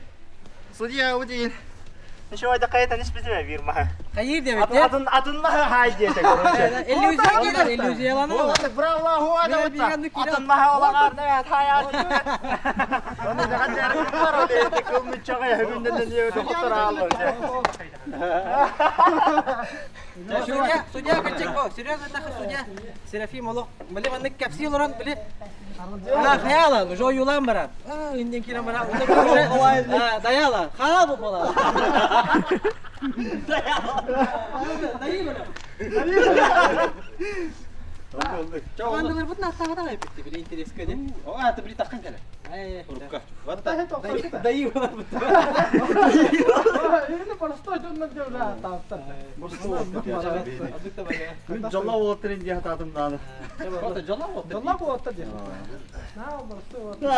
Судья удин. Еще айда кайта ниш бизме бир маһы. Хайыр диэбит. Атын атын маһы хай диэте короче. Иллюзия киирэр, иллюзияланар. Браво, хуада Атын маһы олагар да хай. Оны да гадар бар оле кылмычага хөбүндөн не доктор алды. Судья, судья кырдьык, о, серьезно нахуй судья. Серафим олох, били маннык кэпсии олорон, били А, хаяла, уже ойуулаан барар. А, инден киирэн барар. Уже даяла, халал бу буолар. Даяла. Дайы бара. Командалар бутун аттаҕа эппитти, били интереске де. О, это били таккан келе. Урукка. Дайыы Ini простой дьоннор дьоннор таптар. Дьоллоох уолаттарын дии хатаатым дааны. Дьоллоох уолаттар дии. Наа простой уолаттар.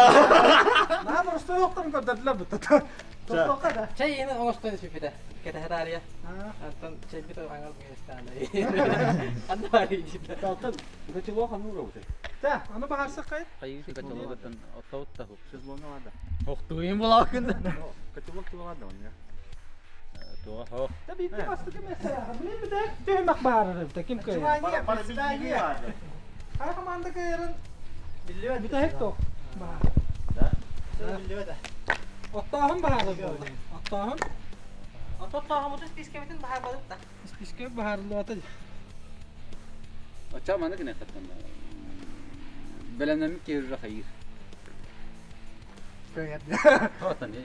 Наа простой уолаттарын көрдөрдүлэр бутта. Тоқтоққа да. Чай ини оҥостон испиппитэ. Кэтэһэ таарыйа. Антон чэйбит аҥал биэстээн. Анна барый дииллэр. Алтан котелок ханна уурабыт? Та, аны баһарсах кай? Хайыы котелогыттан оттоут та Шезлонга баар да. Охтуйун булаакын. Котелок туга баар да онно. Туга хо. Та биирдэ бастакы миэстэ. Билин битэ түһүмэх баарар эбит. Ким кыайар? Хай команда кыайарын бүтэһик туох баар. Оттооһун баһаарар буолла. Оттооһун. Оттооһуммутун спискэбитин баһаарбатыт да. Спискэ баһаарыллыбата. Оччо маны гына хаттан. Бэлэмнэммит киһи уже хайыыр. Кыайар. Отан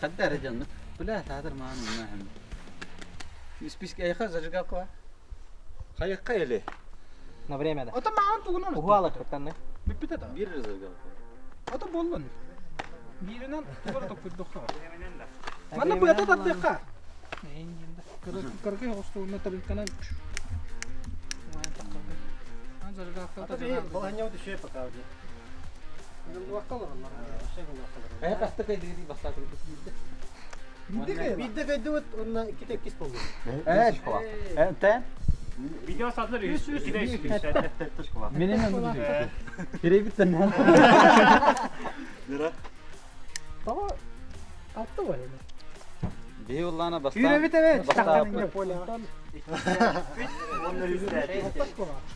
хадда эрэ дьонну. Бля, таатар маан умна хам. Списке айха зажигалка бар. Хайыкка эли. На время да. Ото маан тугунан. Уһуалар туттанны. Бүппүтэ да. Бир зажигалка. Ото буоллун. Бииринэн тугар токкуйдухха. Манна быата тардыахха. Кыргый оҕустууна тарилканан. Балаһанньа түсүө пока дии. Э хаста кайдыгы бастааты биирдэ. Биирдэ кайдыбыт уонна иккитэ иккис болду. Э школа. Э тен? Видео сатылар үс үс үс Менен аны Керебиттен. Нера? Таба атты бар эми. Бии уллана бастаан. Үүрөбүт эбит. Бастаан.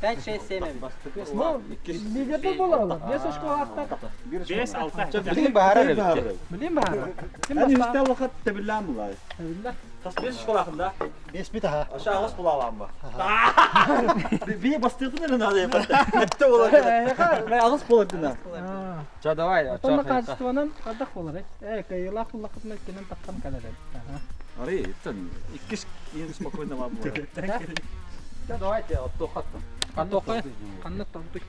Пять, шесть, семь эбит. Ну, лидердер болор Бес очко артта. Бес, алта. Билин баарар эбит. Билин баары. Ким Эн бастаан? үстэ вакыт тебиллээн булай. Билла. Тас бес школахында. Бес бит аха. Аша агыс булалаан ба. Би бастыгын эрэ наада япат. Этте болар. Мен агыс болар Ча давай. Отонно качествонан кадах болар. Э, кайылах буллакытна кенен таккан калар. Ари, иттен иккис ең спокойно бар болар. Ча давайте оттоохаттан. Оттоохай. Канны тонтук.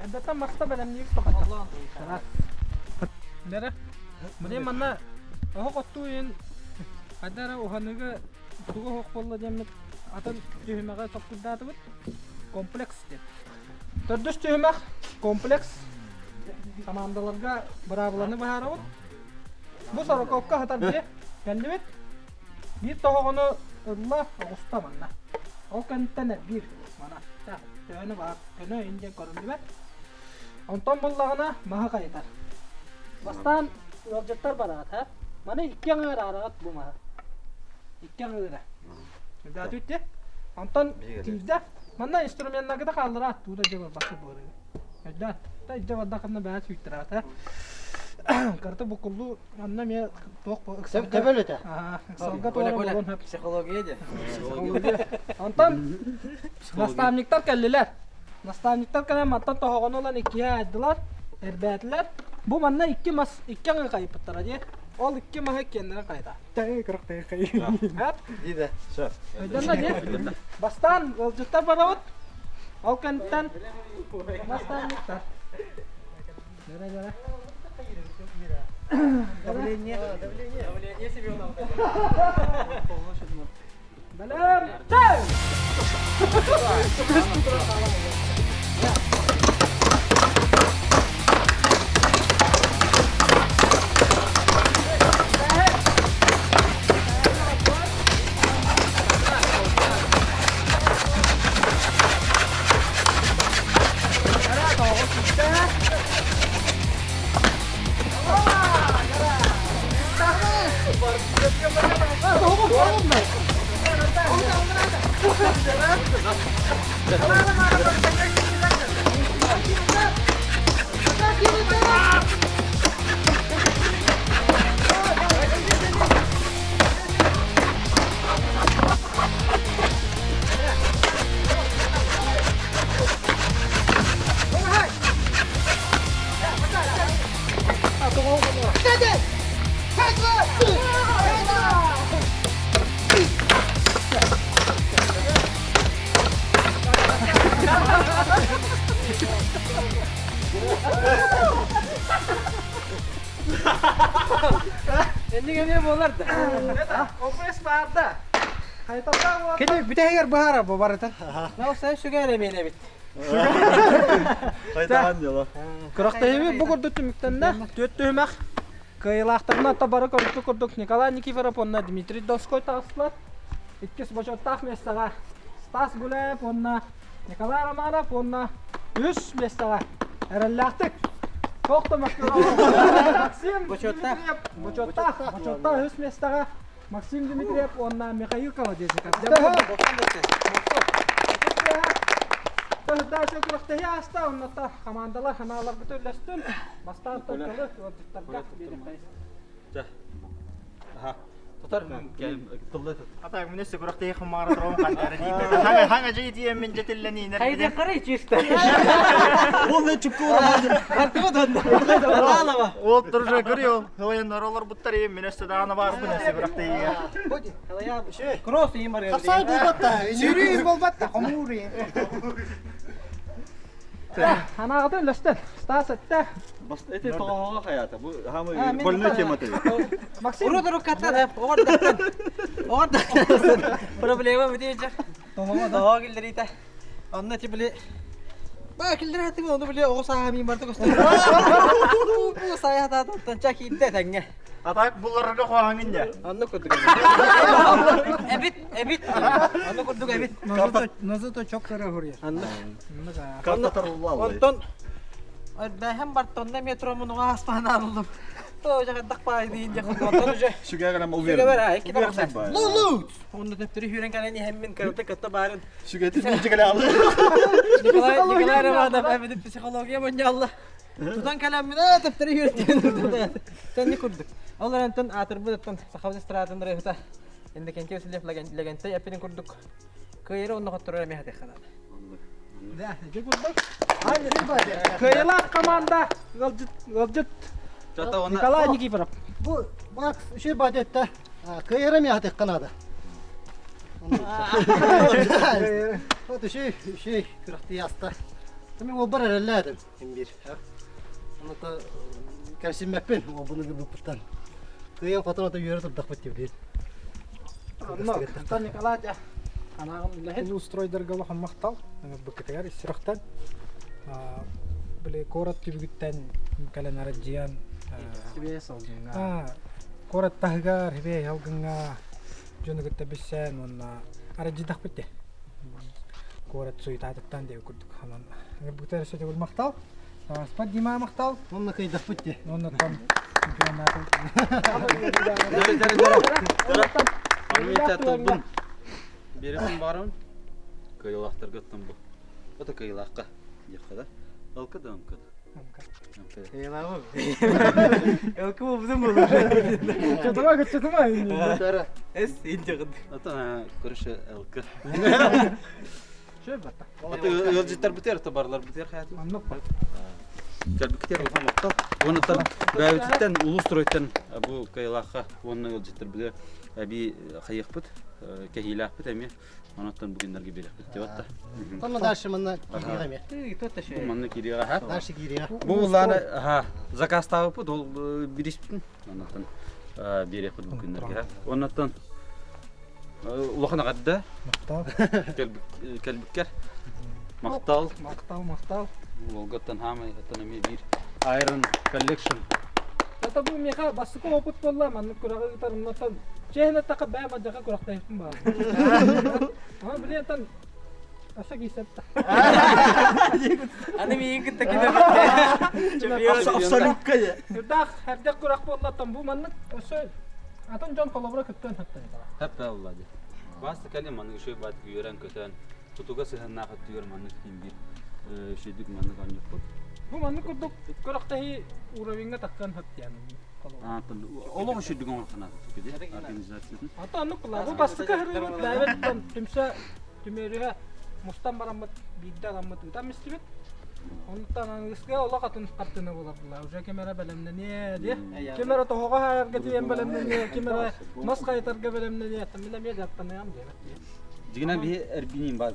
Эбеттен маста белемник токат. Нере? Міне манна оһох оттуйун хадара уханыгы тугу оһох болла диэммит атын түһүмэҕэ токкуйдаатыбыт комплекс диэн. Төрдүс түһүмэх комплекс командаларга быраабыланы быһаарабыт. Бу сороковка хатар дьиэ кэллибит. Биир тоһоҕону ылла оҕуста манна. Ол кэнниттэн биир мана төһөнү баар көнө иһин диэн көрүллүбэт. Онтон буллаҕына маһы хайытар. Бастаан ыалдьыттар бараҕыт ха. Маны икки аҥыы араараҕыт бу маһы. Икки аҥыыра. Үрдээтүт Онтон тиийдэ. Манна инструменнаргыта хааллара тууда дьэ барбакка буолар. Өйдөөн. Та дьэ бардахына бэйэ сүүйтэрээт ха. Карта букуллу анна эмиэ туох ыксалга. Төбөл өтө. Ыксалга туора буолуон сөп. Психология де. Онтон наставниктар кэллилэр. Наставниктар кэлэн мантан тоһоҕону ылан иккиһэ аайдылар, эрбээтилэр. Бу манна икки мас икки аҥыы хайыппыттара дии. Ол икки маһы иккиэннэрин хайыта. Эп? Диде. Сөп. Өйдөннө дии. Бастаан ыалдьыттар барабыт. Ол кэнниттэн наставниктар. Дөрө дөрө. Давление. Давление Семенов. Бэлэм! Чэй! Энник эмиэ буолар да. Опресс баар да. Хайталлаах буолар. Кини бүтэһигэр быһаарар бу барыта. Мау сай сүгэр эмиэн эбит. Хайтаан дьола. Күрэхтэһиибит бу курдук түмүктэннэ. Түөрт түһүмэх. Кыайыылаахтарынан табары көрбүт курдук Николай Никифоров уонна Дмитрий Донской таҕыстылар. Иккис бочуоттаах миэстэҕэ Стас Гуляев уонна Николай Романов уонна үс миэстэҕэ эрэллээхтик туох да Максим Бочуоттаах. Бочуоттаах. Бочуоттаах үс миэстэҕэ Максим Дмитриев уонна Михаил Колодезников. Дальше күрэхтэһии ааста, оннотто хамаандалар ханааларбыт үллэстин. Бастаан тылы ыалдьыттарга биэриэххэ. Тутар тылла Ата мен өссө күрэхтэһии хымаара турабын хандара диибет. Хanga хanga жи диэммин жетиллениинер. Хайды карай чисто. Ол не чуккура. Артыма донна. Алама. Ол туржа көрүө. Хылайын оролор буттар им мен өссө даана барбын өссө күрэхтэһиигэ. Кросс им бар. Хапсай буолбатта. Сүүрүү буолбатта, хомуур. Анаҕытын үллэстэн. Стас этте. Эти тоҕоҕо хаята. Бу хамы больной тема ты. Максим. Уру дурук каттан, оҕор даттан. Оҕор даттан. Проблема бүтээчэ. Тоҕо киллерите. Онно ти били Ба киллер хатым оны били оҕо сааһа мин барда көстөр. Бу сая хатааттан ча киирдэ тэҥҥэ. Атак булларга хоһаңын я. Онно курдук. Эбит, эбит. Онно курдук эбит. Но зато чок көрө хурья. Онно. Карта Онтон Өрбэһэн бартонна метро мунуга аспанааллым. То жагадак пай дейин жакын уже. Сүгәгәрәм Сүгәбәр, а, икки тапса. Лулу! Онда төптөрү хүрен кэлэн иһэммин кырыта кытта баарын. Сүгәти миҗигәлә алды. Николай Николай Романов әбидip психология мунньалла. Тутан кэлэммин аа төптөрү хүртен. Сен не курдук. Ол эрэнтэн аатырбыт оттон сахабыз эстрадатын ырыһыта. Иннокентий Васильев Лэгэнтэй эппитин курдук. Кыайыры онно хотторор эмиэ хатыахханан. Да, ити курдук. Кыайыылаах команда ыалдьыт ыалдьыт Николай Никифоров. Бу Макс үчүгэй баадетта кыайара эмиэ хатыахха наада. Вот үчүгэй үчүгэй күрэхтии аста. Мен уолбар эрэллээтим имбир. Оното кэпсиммэппин уолбуну гыбыппыттан. Кыайан хотон ото үөрэ турдахпыт диэбит. Онно Николай дьэ анаҕын үлэһит. Устройдарга улахан махтал быкытыгар ис-сүрэхтэн. Били куорат түбүгүттэн кэлэн арадьыйан куорат таһыгар хибэй алгыҥҥа дьону кытта билсэн уонна арадьыйдахпыт дии. Куорат суетатыттан диэби курдук ханан бытар өссө төгүл махтал. Таҥаспат Дима махтал. Онно кыйдахпыт дии. Онно там чемпионаты. Аны тылбын бересин барым. Кыйылахтарга бу. Это кыйылахка. Диэххэ да. Ылка да ымка да. Кыйылаабы. Ылкы бу болur. Чатыма кыччатыма. Эс инде Ата короче ылка. Шөй батта. Ата ыалдьыттар битер, ата барлар битер хаятым. Оннук бар. Кэлбиктер улахан махтал. Уонна бэйэбититтэн улуус стройтан бу кыйылаахха уонна ыалдьыттар битер эби хайыахпыт, кэһиилээхпит эмиэ. Онуттан бүгүннэргэ биэрэхпит деп атта. Онно дальше манна киириэҕэ эмиэ. Манна киириэҕэ ха. Дальше киириэҕэ. Бу улааны ха заказтаабыппыт ол бириспитин. Онуттан биэрэхпит бу күннэргэ. Онуттан улахан аҕадда. Махтал. Кэлбиккэр. Махтал. Махтал, махтал. Волгаттан хаамай оттон эмиэ биир Iron Collection. Это бу миэхэ бастакы опыт буолла, маннык күрэҕи ыытар оннуттан чиэһин эттэххэ бэйэм адьака күрэхтэһиппин баар. Ама билиэнтэн өссө киирсэптэ. Аны миигин кытта кимэ Абсолютка я. Үрдээх эрдэх күрэх буолла, оттон бу маннык өссө атын дьон холобура кыттыан сөптөн. Хэп алла ди. Баста кэлин маннык үшөй баат үөрэн көтөн тутуга сыһаннаах өттүгэр маннык ким биир шүйдүк маннык анньыппыт. Бу маннык курдук күрэхтэһии уровеньга тахсан сөп диэн. Олох шүйдүк оҥорханаат организациятын. Ата оннук була. Бу бастакы хырыыбыт бэйэбит түмсэ түмүөрүһэ мустан бараммыт биирдэ аламмыт ыытан мистибит. Онтон аныгыскы олох атын хартыына буолар була. Уже ким эрэ бэлэмнэниэ диэ. Ким эрэ тоһоҕо хаайарга тиийэн бэлэмнэниэ, ким эрэ мас хайытарга бэлэмнэниэ. Мин эмиэ дьарыктаныам диэбит. Дьигинэ биһи эрбиниин бар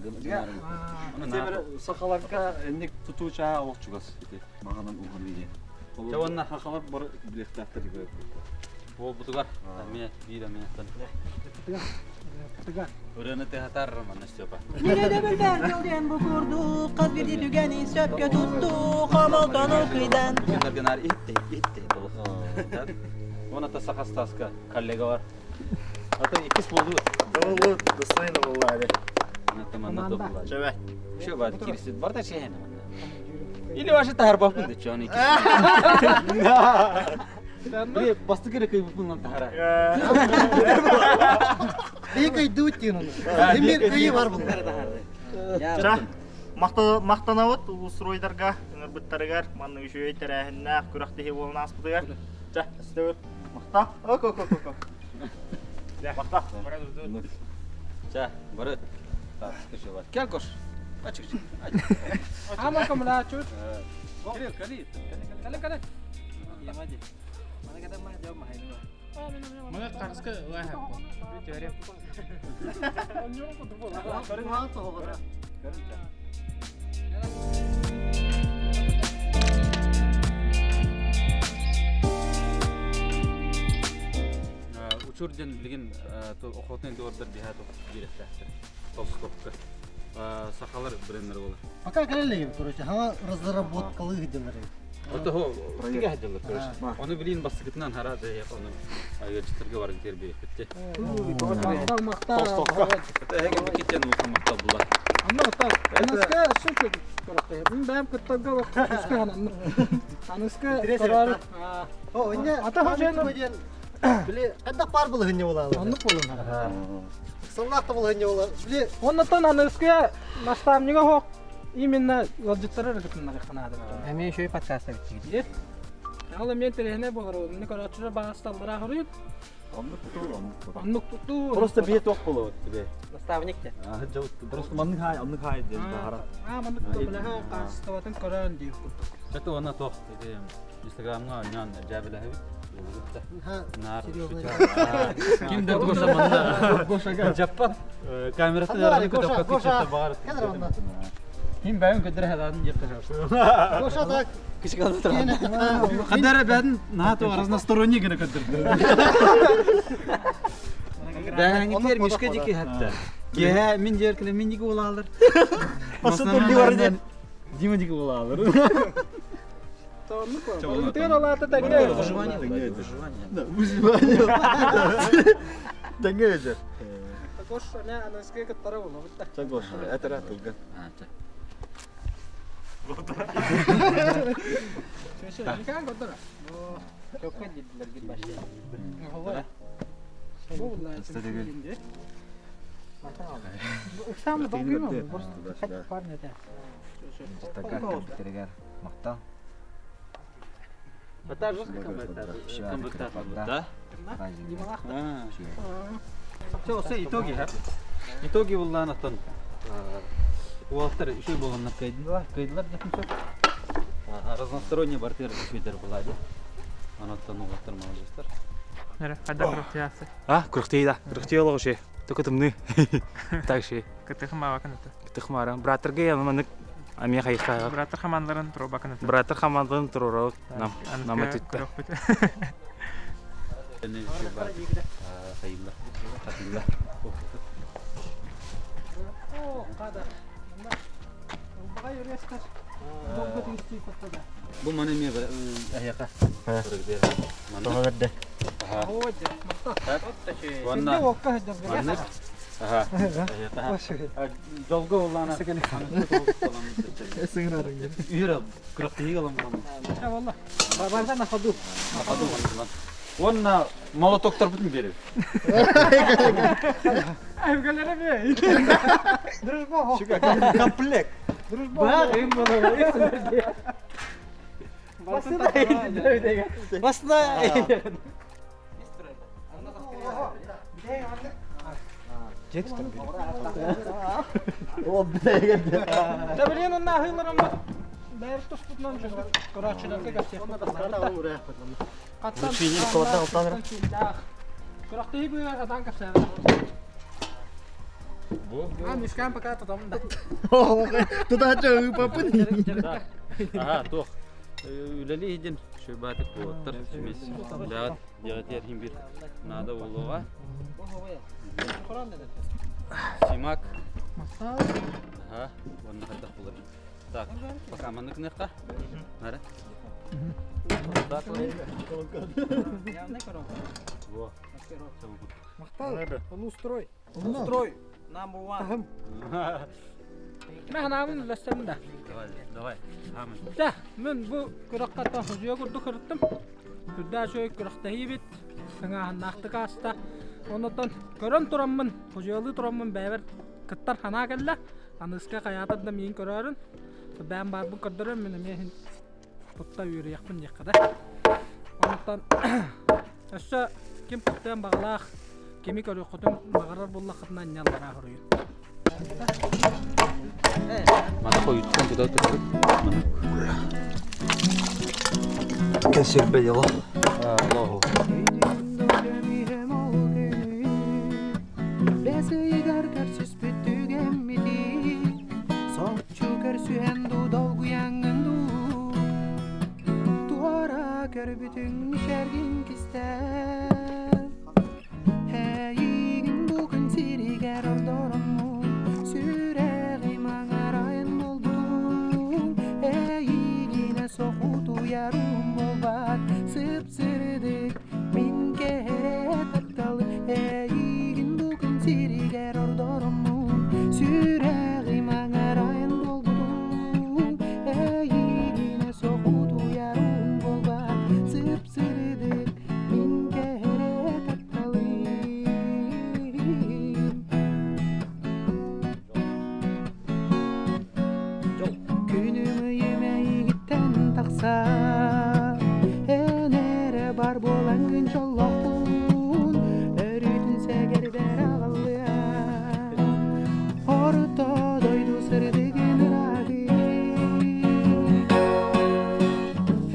Сахаларга энник тутуу чаа олох чугас ити маҕанан уһун диэн. Чэ уонна Хахалар бары билиэхтээхтэр буолбутугар эмиэ биир эмиэ Ырыаны тыһатар манна Степа. Нигede бу курдук хас биирдии түгэни сөпкө туттуу хомолтону кыйдан. Генар итти итти Вон это Сахастаска коллега бар. Это иккис болду. Болду, достойно болла Это манна тоқла. Чөбе. Шо бар кирсит бар да шehene манна. Или ваше тахар бапын да чоны иккис. Бре басты керек кый бупун тахара. Бейк айдуу тиен оны. Эмир кыйы бар бұл. Ча, мақтанабыт улустройдарга, ыҥырбыттарыгар, маннык үчүгэй тэрээһиннээх күрэхтэһии буолан ааспытыгар. Ча, өстөбүт. Махта. Ок, ок, ок, ок. Махта. Ча, бары. Кел кош. Ачык. Ама камлачу. Кали, кали. Кали, кали. Mana kata mah jauh mah ini. Mana tarska лаха. Учур ден билген охотный двордар биһа тоқ бирэхтээхтэр. Толстовка. Сахалар брендер болар. Пока кэлэллигин, короче, хама разработкалы гыдылар. Это хо тиге хаҗалар, короче. Оны билин баскытынан хара да я оны агачтырга бар гитер бирепетте. Мактал, мактал. Толстовка. Это эге бикетен улхан мактал була. Анна мактал. Аныска шүкүр. Мин бәм кыттарга вакыт анны. Аныска карар. О, инне Ата хожайын диэн били кайдах бар был хынне була. Оннук болун. Сыллаахта был хынне була. Били Оннотон аныска наставнига хок именно ыалдьыттары ырытыннар ханады. Эми еще и подкаст битти. Ала мен терехне болар ол. Мені короче багасталлара хоруйт. Оннук туту. Просто бие тоқ болот бие. Наставник те. Просто маннык хай, оннук хай диэн баара. А, маннык туту каастабатын көрөн диир курдук. Это она тоқ Инстаграмга нян жабилаһы. Ха, Нар. серьезно. Ким да Гоша манна. Гоша жаппат. Камерасы Ханна Гоша, Гоша. Кадр онна. Ким бәйін көдір хадан жепті. Гоша так. Қадара бәдін НАТО разносторонний гына көдір. Бәңгитер мишке дики хатта. Ге мин жеркиле мин диги бола алыр. Дима диги бола алыр. Тер алата тәңге. Выживание. Выживание. Дәңге өжер. Гош, ана аныска кыттара болу. Ча Гоша, это тулган. Никан көтөр. Çok dediler git başla. Сам долгуйм. Просто парня да. Мактал. Это жестко комплектация. Да? Все, все, итоги, ха? Итоги буллан аттан. Уаттар үшөй болғаннар кайдылар, кайдылар деп сөп. Разносторонний бартер үшөйдер болады. Анаттан уаттар молодецтер. Нere, хадда кырыктыясы. А, кырыктыйда. Кырыктый олох ши. Только тымны. Так ши. Кытыхма бакын это. Кытыхмара. Братырга янманык Ами хайха. Братыр хаманларын туро бакын это. Братыр хаманларын туро нам нам этитте. Хайылла. Хатылла. О, када. Багай өрестер. Долго тиңсти каттада. Бу маны ме аяка. Тоҕо берде. Ой, макта. Ванна. Сенде окка хаҗар. Маннык. Аха. Жолго боллана. Үйрө кырыктыйы алам булам. Ха, валла. Барда на ходу. На ходу. Онна молотоктор бүтүн берип. Айбгалары бе. Дружба. Комплект. Дружба. Бар, им было. Басына. Басына. О, бля, Да блин, он нахыларым. Бәр туспутнан жүр. Короче, кәпсе. Каттан. Кырактыйы бу адан кәпсе. А, мишкан пока тотам да. Туда чё, папы? Ага, тох. Үлели иден. Үчүгэй баатык буолуттар. Бэҕэт диэҕитигэр иһин бир наада буолуоҕа. Симак. Аха, уонна хайдах булар. Так, пока маннык гыныахха. Нара. Так, Во. Махтал. Улуустрой. Улуустрой. Number one. Мин ханаабын үллэстэбин да. Давай, давай. Хаамын. Да, мин бу күрэххэ тохожуйа курдук ырыттым. Үрдээх үчүгэй күрэхтэһиибит сыҥааһыннаахтык ааста. Оннуттан көрөн тураммын, хожуйалыы тураммын бэйэбэр кыттар санаа кэллэ. Аныыска хайаатар да миигин көрөөрүн, бэйэм баарбын көрдөрөн мин эмиэ иһин тутта үөрүйэхпин диэххэ да. Оннуттан өссө ким кыттыан баҕалаах, кими көрүөххүтүн баҕарар буоллаххытына анньаллараа хоруйун. Мата хойуттан туда турбут. Кесирбе дело. Аллаху. Бэсыйыгар көрсүспүт түгэммитий Соччу көрсүһэн дуу долгуйаҥҥын дуу Туора көрбүтүҥ мичээргин кистэл Эйигин бу күн сиригэр ордороммун Сүрэҕим аҥарайын булбутум Эйигинэ соҕутуйарым буолбат Сып-сырдык мин кэрэ тапталы Эйигин бу күн сиригэр ордороммун Сүрэҕим аҥарайын булбутум Эйигинэ соҕутуйарым буолбат Сып-сырдык мин кэрэ тапталым Күнүм ыйым эйигиттэн тахсар Эн эрэ бар буолаҥҥын дьоллоохпун Өрүүтүн сэгэрбэр аҕаллыа Орто дойду сырдыгын ыраатыы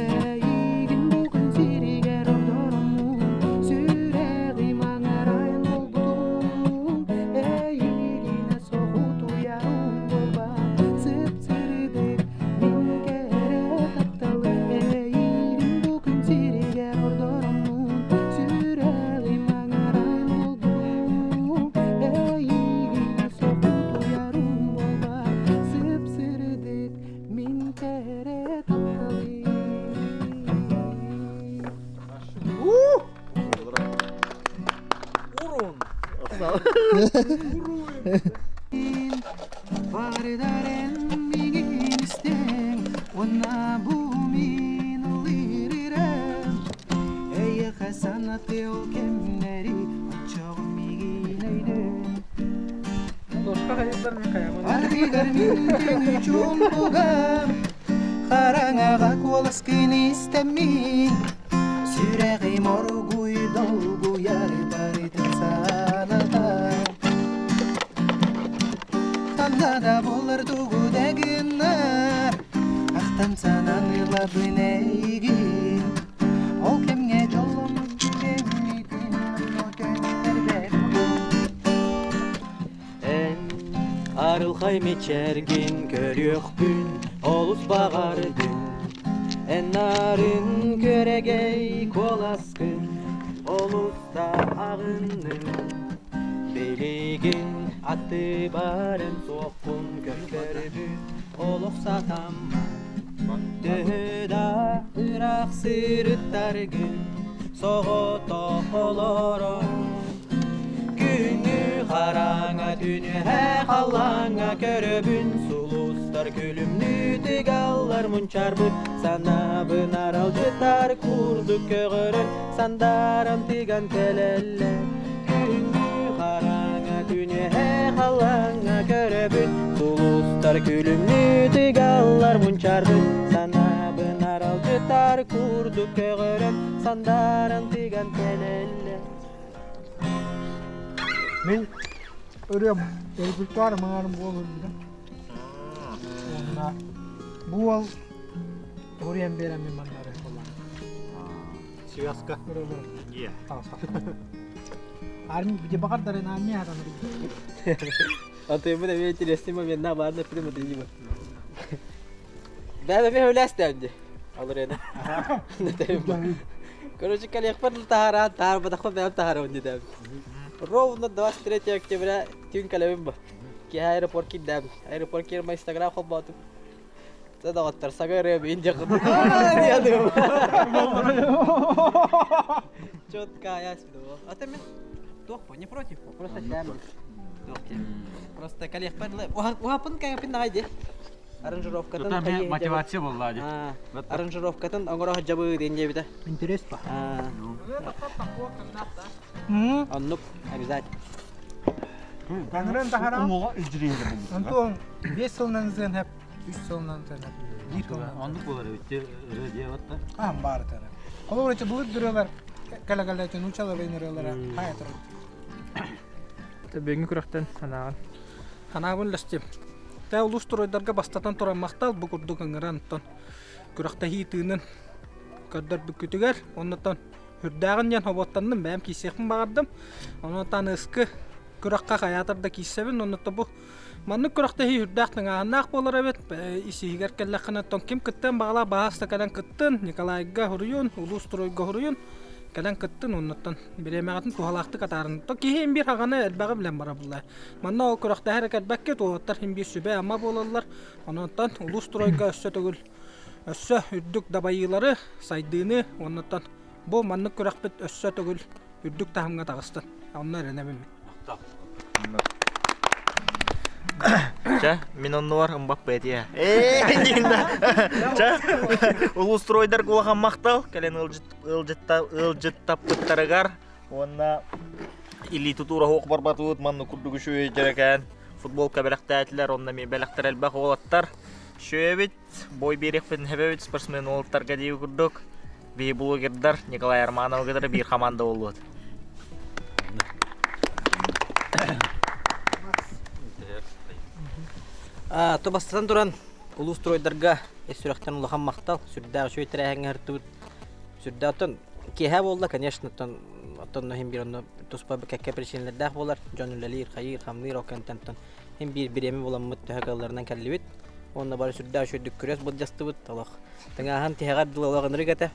Эйигин бу күн сиригэр ордороммун Сүрэҕим аҥарайын булбутум Эйигинэ соҕутуйарым буолбат Сып-сырдык мин кэрэ тапталы Эйигин бу күн сиригэр ордороммун Сүрэҕим аҥарайын булбутум Эйигинэ соҕутуйарым буолбат Сып-сырдык мин кэрэ тапталым Урун. Барыдарен мигин истең, Онна бу мин ылырырам. Эйэхэ санаты ол кэмнэри, Оччоҕун мигин өйдөөн. Дошка хайылдар мен каямын. Ардыгар мин түҥү чуумпугам, Хараҥаҕа куоласкын истэммин, Сүрэҕим оргуй долгуйар барытын санатар. Ханна да буолар тугу да гыннар, Ахтан санаан ылабын эйигин. Ол кэмҥэ дьолломмут түгэммитин онно төннөрбөппүн. Эн арылхай мичээргин көрүөхпүн олус баҕардым Эн нарын күөрэгэй куоласкын олус да аҕынным Билигин аттыбарын суохпун көрдөрбүт олох сатаммат Төһө да ыраах сырыттаргын соҕотох олорон Күнү хараҥа түнүһэ халлааҥҥа көрөбүн Сулустар күлүмнүү тыгаллар мунчарбыт Санаабын аралдьытар курдук көҕөрөн Сандааран тыган кэлэллэр Күнү хараҥа түнүһэ халлааҥҥа көрөбүн Сулустар күлүмнүү тыгаллар мунчарбыт Санаабын аралдьытар курдук көҕөрөн Сандааран тыган кэлэллэр Мин ырыам репертуар маҥаарым буолур да. Уонна бу уол уруйан биэрэн мин манна ырыа буоллаҕым. Связка. Ырыалар. Армия где баҕардар армия атаныр. А ты ему эмиэ интересный момент на баарна прямо ты не Да, да, мен ойластым. Ол ырыаны. Короче, кэлиэхпэр таһааран, таһаарбатахпын бэйэм таһаарабын диэтээбит. Ровно 23 октября түүн кэлэбин бу. Киэһэ аэропорт киирдээбит. Аэропорт киирэн инстаграм холбоотум. Та доҕоттор, саҥа ырыа мин диэх Четко я свидовал. А ты мен туох не против, просто сям. Просто кэлиэхпэр уһаппын кэҥэппин наҕай дии. Аранжировкатын мотивация буолла дии. Аранжировкатын оҥоро сылдьабы диэн диэбитэ. Интерес па. Оннук обязательно. Таҥырын таһарам. Антон, 5 сылынан ызыан хэп, 3 сылынан ызыан хэп, 1 сылынан. Оннук буолар эбит ырыа диэбэт да. Аам баар этэ. Холобур эти былыр ырыалар кэлэ-кэлэ нуучалар ырыалара хая турар. Бүгүҥҥү күрэхтэн санааҕын. Санаабын үллэстиэм. Тэ улуус туруйдарга бастатан туран махтал бу курдук ыҥыран оттон күрэхтэһии тыынын көрдөрбүккүтүгэр оннуттан үрдээҕин диэн хоботтоннум бэйэм киирсиэхпин баҕардым. Онон ыскы күрэххэ хайаатар да киирсэбин оннуттан бу маннык күрэхтэһии үрдээх тыҥааһыннаах буолар эбит. Ис-иһигэр кэллэххинэ оттон ким кыттыан баҕалаах баһаас да кэлэн кыттын Николайга хоруйун, улуус туруйга хоруйун кэлэн кыттын оннуттан бириэмэҕитин туһалаахтык атаарын. То киһи им биир хаҕаны элбэҕи билэн барар булла. Манна ол күрэхтэһэр кэлбэккэ туоһуттар иһин биир сүбэ-ама буолаллар. Онон улуус стройга өссө төгүл өссө үрдүк дабайыылары, сайдыыны уоннаттан бу маннык күрэхпит өссө төгүл үрдүк таһымҥа таҕыстын. Онно эрэнэбин мин. Чэ, мин оннугар Мбаппе этиэ. Ээ, диэн Чэ, улуус стройдарга улахан махтал кэлэн ыалдьыттаппыттарыгар Уонна илии тутуура суох барбатыбыт, манна курдук үчүгэй дьэрэкээн футболка бэлэхтээтилэр, онно эмиэ бэлэхтэр элбэх уолаттар. Үчүгэйбит, бой биэриэхпитин сөбөбүт спортсмен уолаттарга дии курдук. Биһи блогердар Николай Романовы кытары биир команда буолуот. То бастатан туран улуус стройдарга ис сүрэхтэн улахан махтал, сүрдээх үчүгэй тэрээһиҥҥэ ыһыртыбыт. Сүрдээх оттон киэһэ буолла, конечно, оттон оттон иһин биир онно туспа кэккэ причинэлэрдээх буолар. Дьон үлэлиир, хайыыр, хамныыр ол кэнтэн оттон иһин биир бириэмэ буламмыт төһө кыалларынан кэллибит. Уонна бары сүрдээх үчүгэйдик күрэс былдьастыбыт. Олох тыҥааһын тиһэҕэр дылы олох ынырык этэ.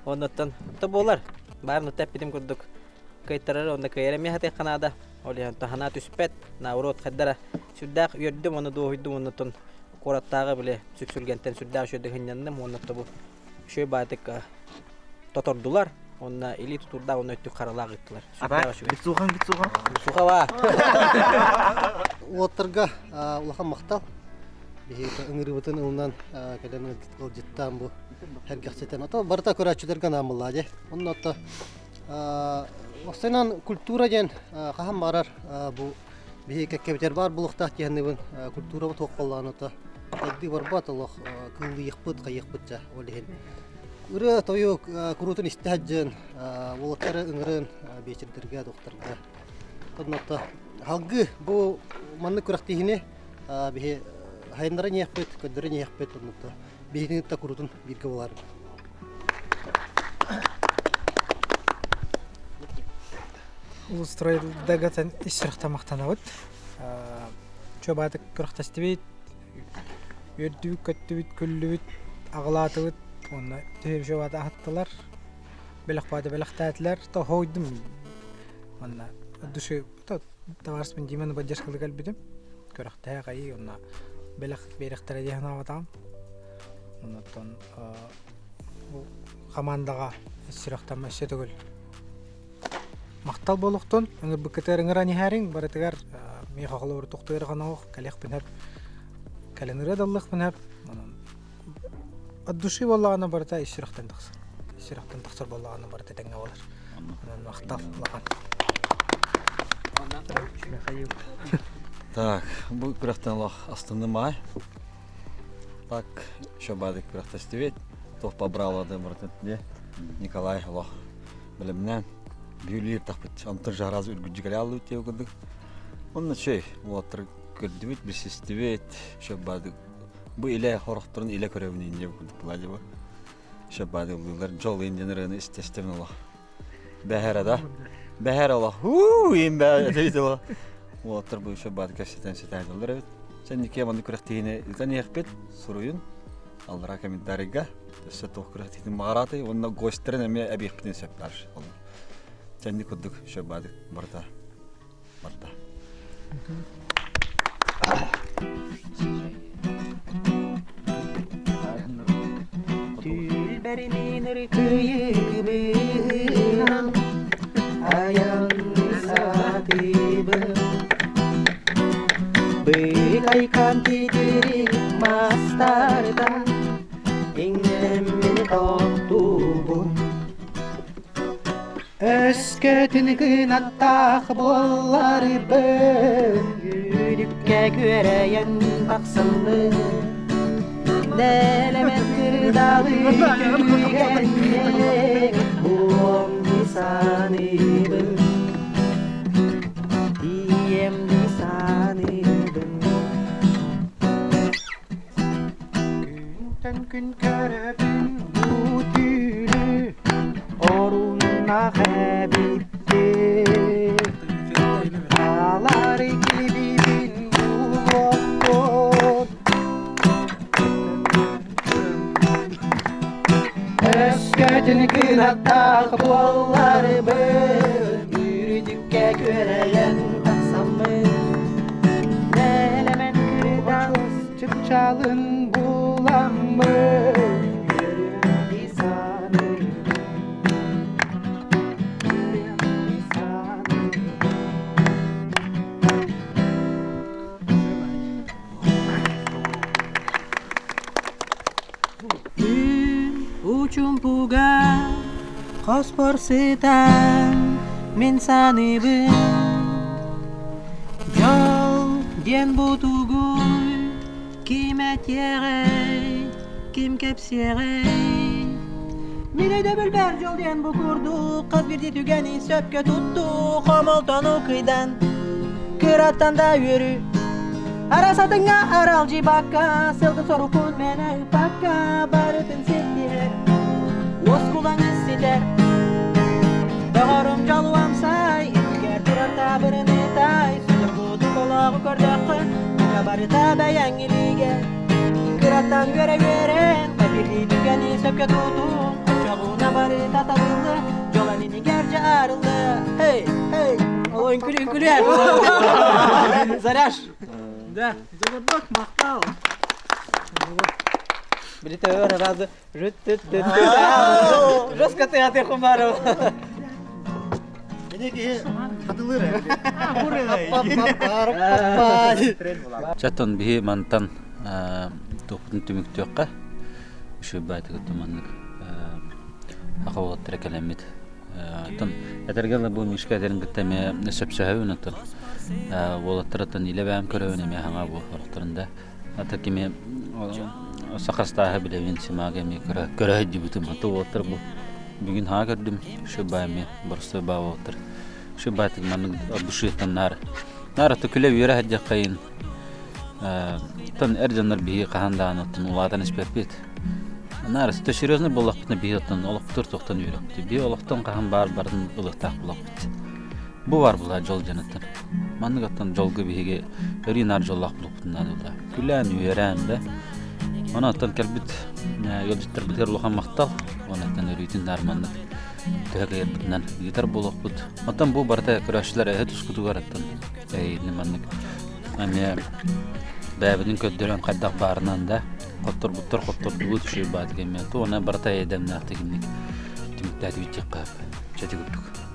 Оннуттан то буолар. Баар нутта эппитим курдук кыайтарар уонна кыайар эмиэ сатыахха наада. Ол иһин таһына түспэт, наоборот хайдара сүрдээх үөрдүм уонна дуоһуйдум уонна куораттааҕы били сүпсүлгэнтэн сүрдээх үчүгэйдик сынньанным уонна бу үчүгэй баайдык тотордулар уонна илии тутуурдаах уонна өттүк харалаах ыыттылар. Ата, бицухан, бицухан. Бицуха ба. Уолаттарга улахан махтал. Биһиги ыҥырыыбытын ылынан кэлэн ыалдьыттаан бу сэргэхситэн. Ото барыта көрөөччүлэргэ анаамыллаа дьэ. Онно ото Осенан культура диэн хаһан барар бу биһиги кэккэбитэр баар булуохтаах диэхнибин культурабыт туох буоллаҕына то сайдыы барбат олох кыыллыйыахпыт хайыахпыт дьэ ол иһин ырыа тойук куруутун истэ сылдьын уолаттары ыҥырын биэчэрдэргэ докторга оннотто халгыы бу маннык күрэхтиһини биһи хайыннара ниэхпит көрдөрө ниэхпит оннотто биһигини кытта куруутун бииргэ буолар Улустройдагатан ис сүрэхтэн махтанабыт. Чуобаатык күрэхтэстибит, үөрдүбүт, көттүбүт, күллүбүт, аҕылаатыбыт уонна төһө чуобааты аһаттылар, бэлэх баата бэлэхтээтилэр. Тоһоойдум манна от души табаарыспын Диманы поддержкалыы кэлбитим. Күрэхтэһэ хайыы уонна бэлэх биэрэхтэрэ дии санаабатаҕым. Оннуттан бу хамаандаҕа ис сүрэхтэн өссө төгүл Махтал буолуохтун, ыҥырбыккытыгар ыҥыран иһээриҥ, барытыгар миэхэ холобур тохтуйар ханоох, кэлиэхпин сөп, кэлэн ырыа да ыллыахпын сөп. Онон от души буоллаҕына барыта ис сүрэхтэн тахсар. Ис сүрэхтэн тахсар буоллаҕына барыта тэҥҥэ буолар. Онон махтал улахан. Михаил. Так, бу күрэхтэн олох астынным аай. Так, еще баадык күрэхтэстибит. Туох побрал барытын Николай олох бэлэмнээн бүөлүүр тахпыт онтон жараз үргүдьү кэлэ аллыбыт диэ курдук онно чэй уолаттар көрдүбүт билсистибит шөп баадык бу илэ хорохторун илэ көрөбүн инде курдук була бу шөп баадык ыллыылар дьол инден ырыаны истэстебин олох бэһэрэ да бэһэр олох уу им бээ олох уолаттар бу шөп баадык кэпсэтэн ситээдилэр эбит сен нике маннык күрэхтиһини ыытан иһэхпит суруйун. Аллара комментарийга өссө туох күрэхтиитин баҕараатый уонна гостьтарын эмиэ эбиэхпитин сөп дальше. Чэнник курдук шөббаадык барыта барда. Түүлбэринин ыркыйыгыбынан айан сатыбын Быыкайкан титирик мастарда иҥнэммин тохтуубун Өскөтүн кынаттаах буолларбын Үдүккэ күөрэйэн тахсаммын Нэлэмэн кырдалы күгэннээх Буом дии саныыбын Тиийэм дии саныыбын Күнтэн күн көрөбүн бу түүлү Оруннаах эбиппин Аалар килибибин булуохпун Өскөтүн кынаттаах буолларбын Үрдүккэ күөрэйэн тахсаммын Нэлэмэн кырдаан чыпчаалын буламмын Үөрүөм дии саныыбын Үөрүөм дии саныыбын Учумпуга хоспор сытан мин саныыбын Дьол диэн бутугуй ким этиэҕэй, ким кэпсиэҕэй Мин өйдөбүлбэр дьол диэн бу курдук хас биирдии түгэни сөпкө туттуу хомолтону кыйдан кыраттан да үөрүү Арасатыҥҥа аралдьыйбакка, сылгы-сорукун мээнэ ыыппакка, барытын ситтиһэр, уоскулаҥы ситэр. Доҕорум дьолуом сай, иннигэр турар таабырыны тай, судургутук олоҕу көрдөххө, бука барыта бэйэҥ илиигэр. Кыраттан үөрэ үөрэн, хас түгэни сөпкө тутун, оччоҕуна барыта табыллы, дьолон иннигэр дьэ арыллы. Hey, hey, ол үҥкүлү үҥкүлү Заряж. Да, Жогордок мактал. Билите өр разы Жестко ты аты хумаров. Чаттан биһи мантан туохпутун түмүктүөххэ үчүгэй маннык аха уолаттара кэлэммит Оттон этэргэ дылы бу Мишка этэрин кытта эмиэ сөпсөһөбүн оттон уолаттарыттан илэ бэйэм көрөбүн эмиэ хаҥа бу орохторун да ата кими сахастааһы билэбин симаага эмиэ көрө көрө сылдьыбытым ата уолаттар бу бүгүн хаҥа көрдүм шыба эмиэ боростой баа уолаттар шыба маннык душиттан наар наар ата күлэ үөрэ сылдьаххайын оттон эр дьоннор биһиги хаһан даҕаны оттон улаатан испэппит Наар өссө серьезный буоллахпытына биһи оттон олохпутугар туохтан үөрүөхпүтүй? Биһи олохтон хаһан баар барытын ылыахтаах буоллахпыт. Бу бар була дьол дьаныттан. Маннык оттон дьолго биһиги өрүү наар дьоллоох буолуохпутун наада була. Күлээн, үөрээн да. Онон оттон кэлбит ыалдьыттарбытыгар улахан махтал. Онон өрүүтүн наар маннык төһө кыайарбытынан ыытар буолуохпут. Оттон бу барыта көрөөччүлэр эһэ тускутугар оттон эйиини маннык эмиэ бэйэбитин көрдөрөн хайдах баарынан да хотторбуттар хоттордубут үчүгэй баатык эмиэ туона барыта эйэдэмнээхтик инник түмүктээтибит диэххэ чэти курдук.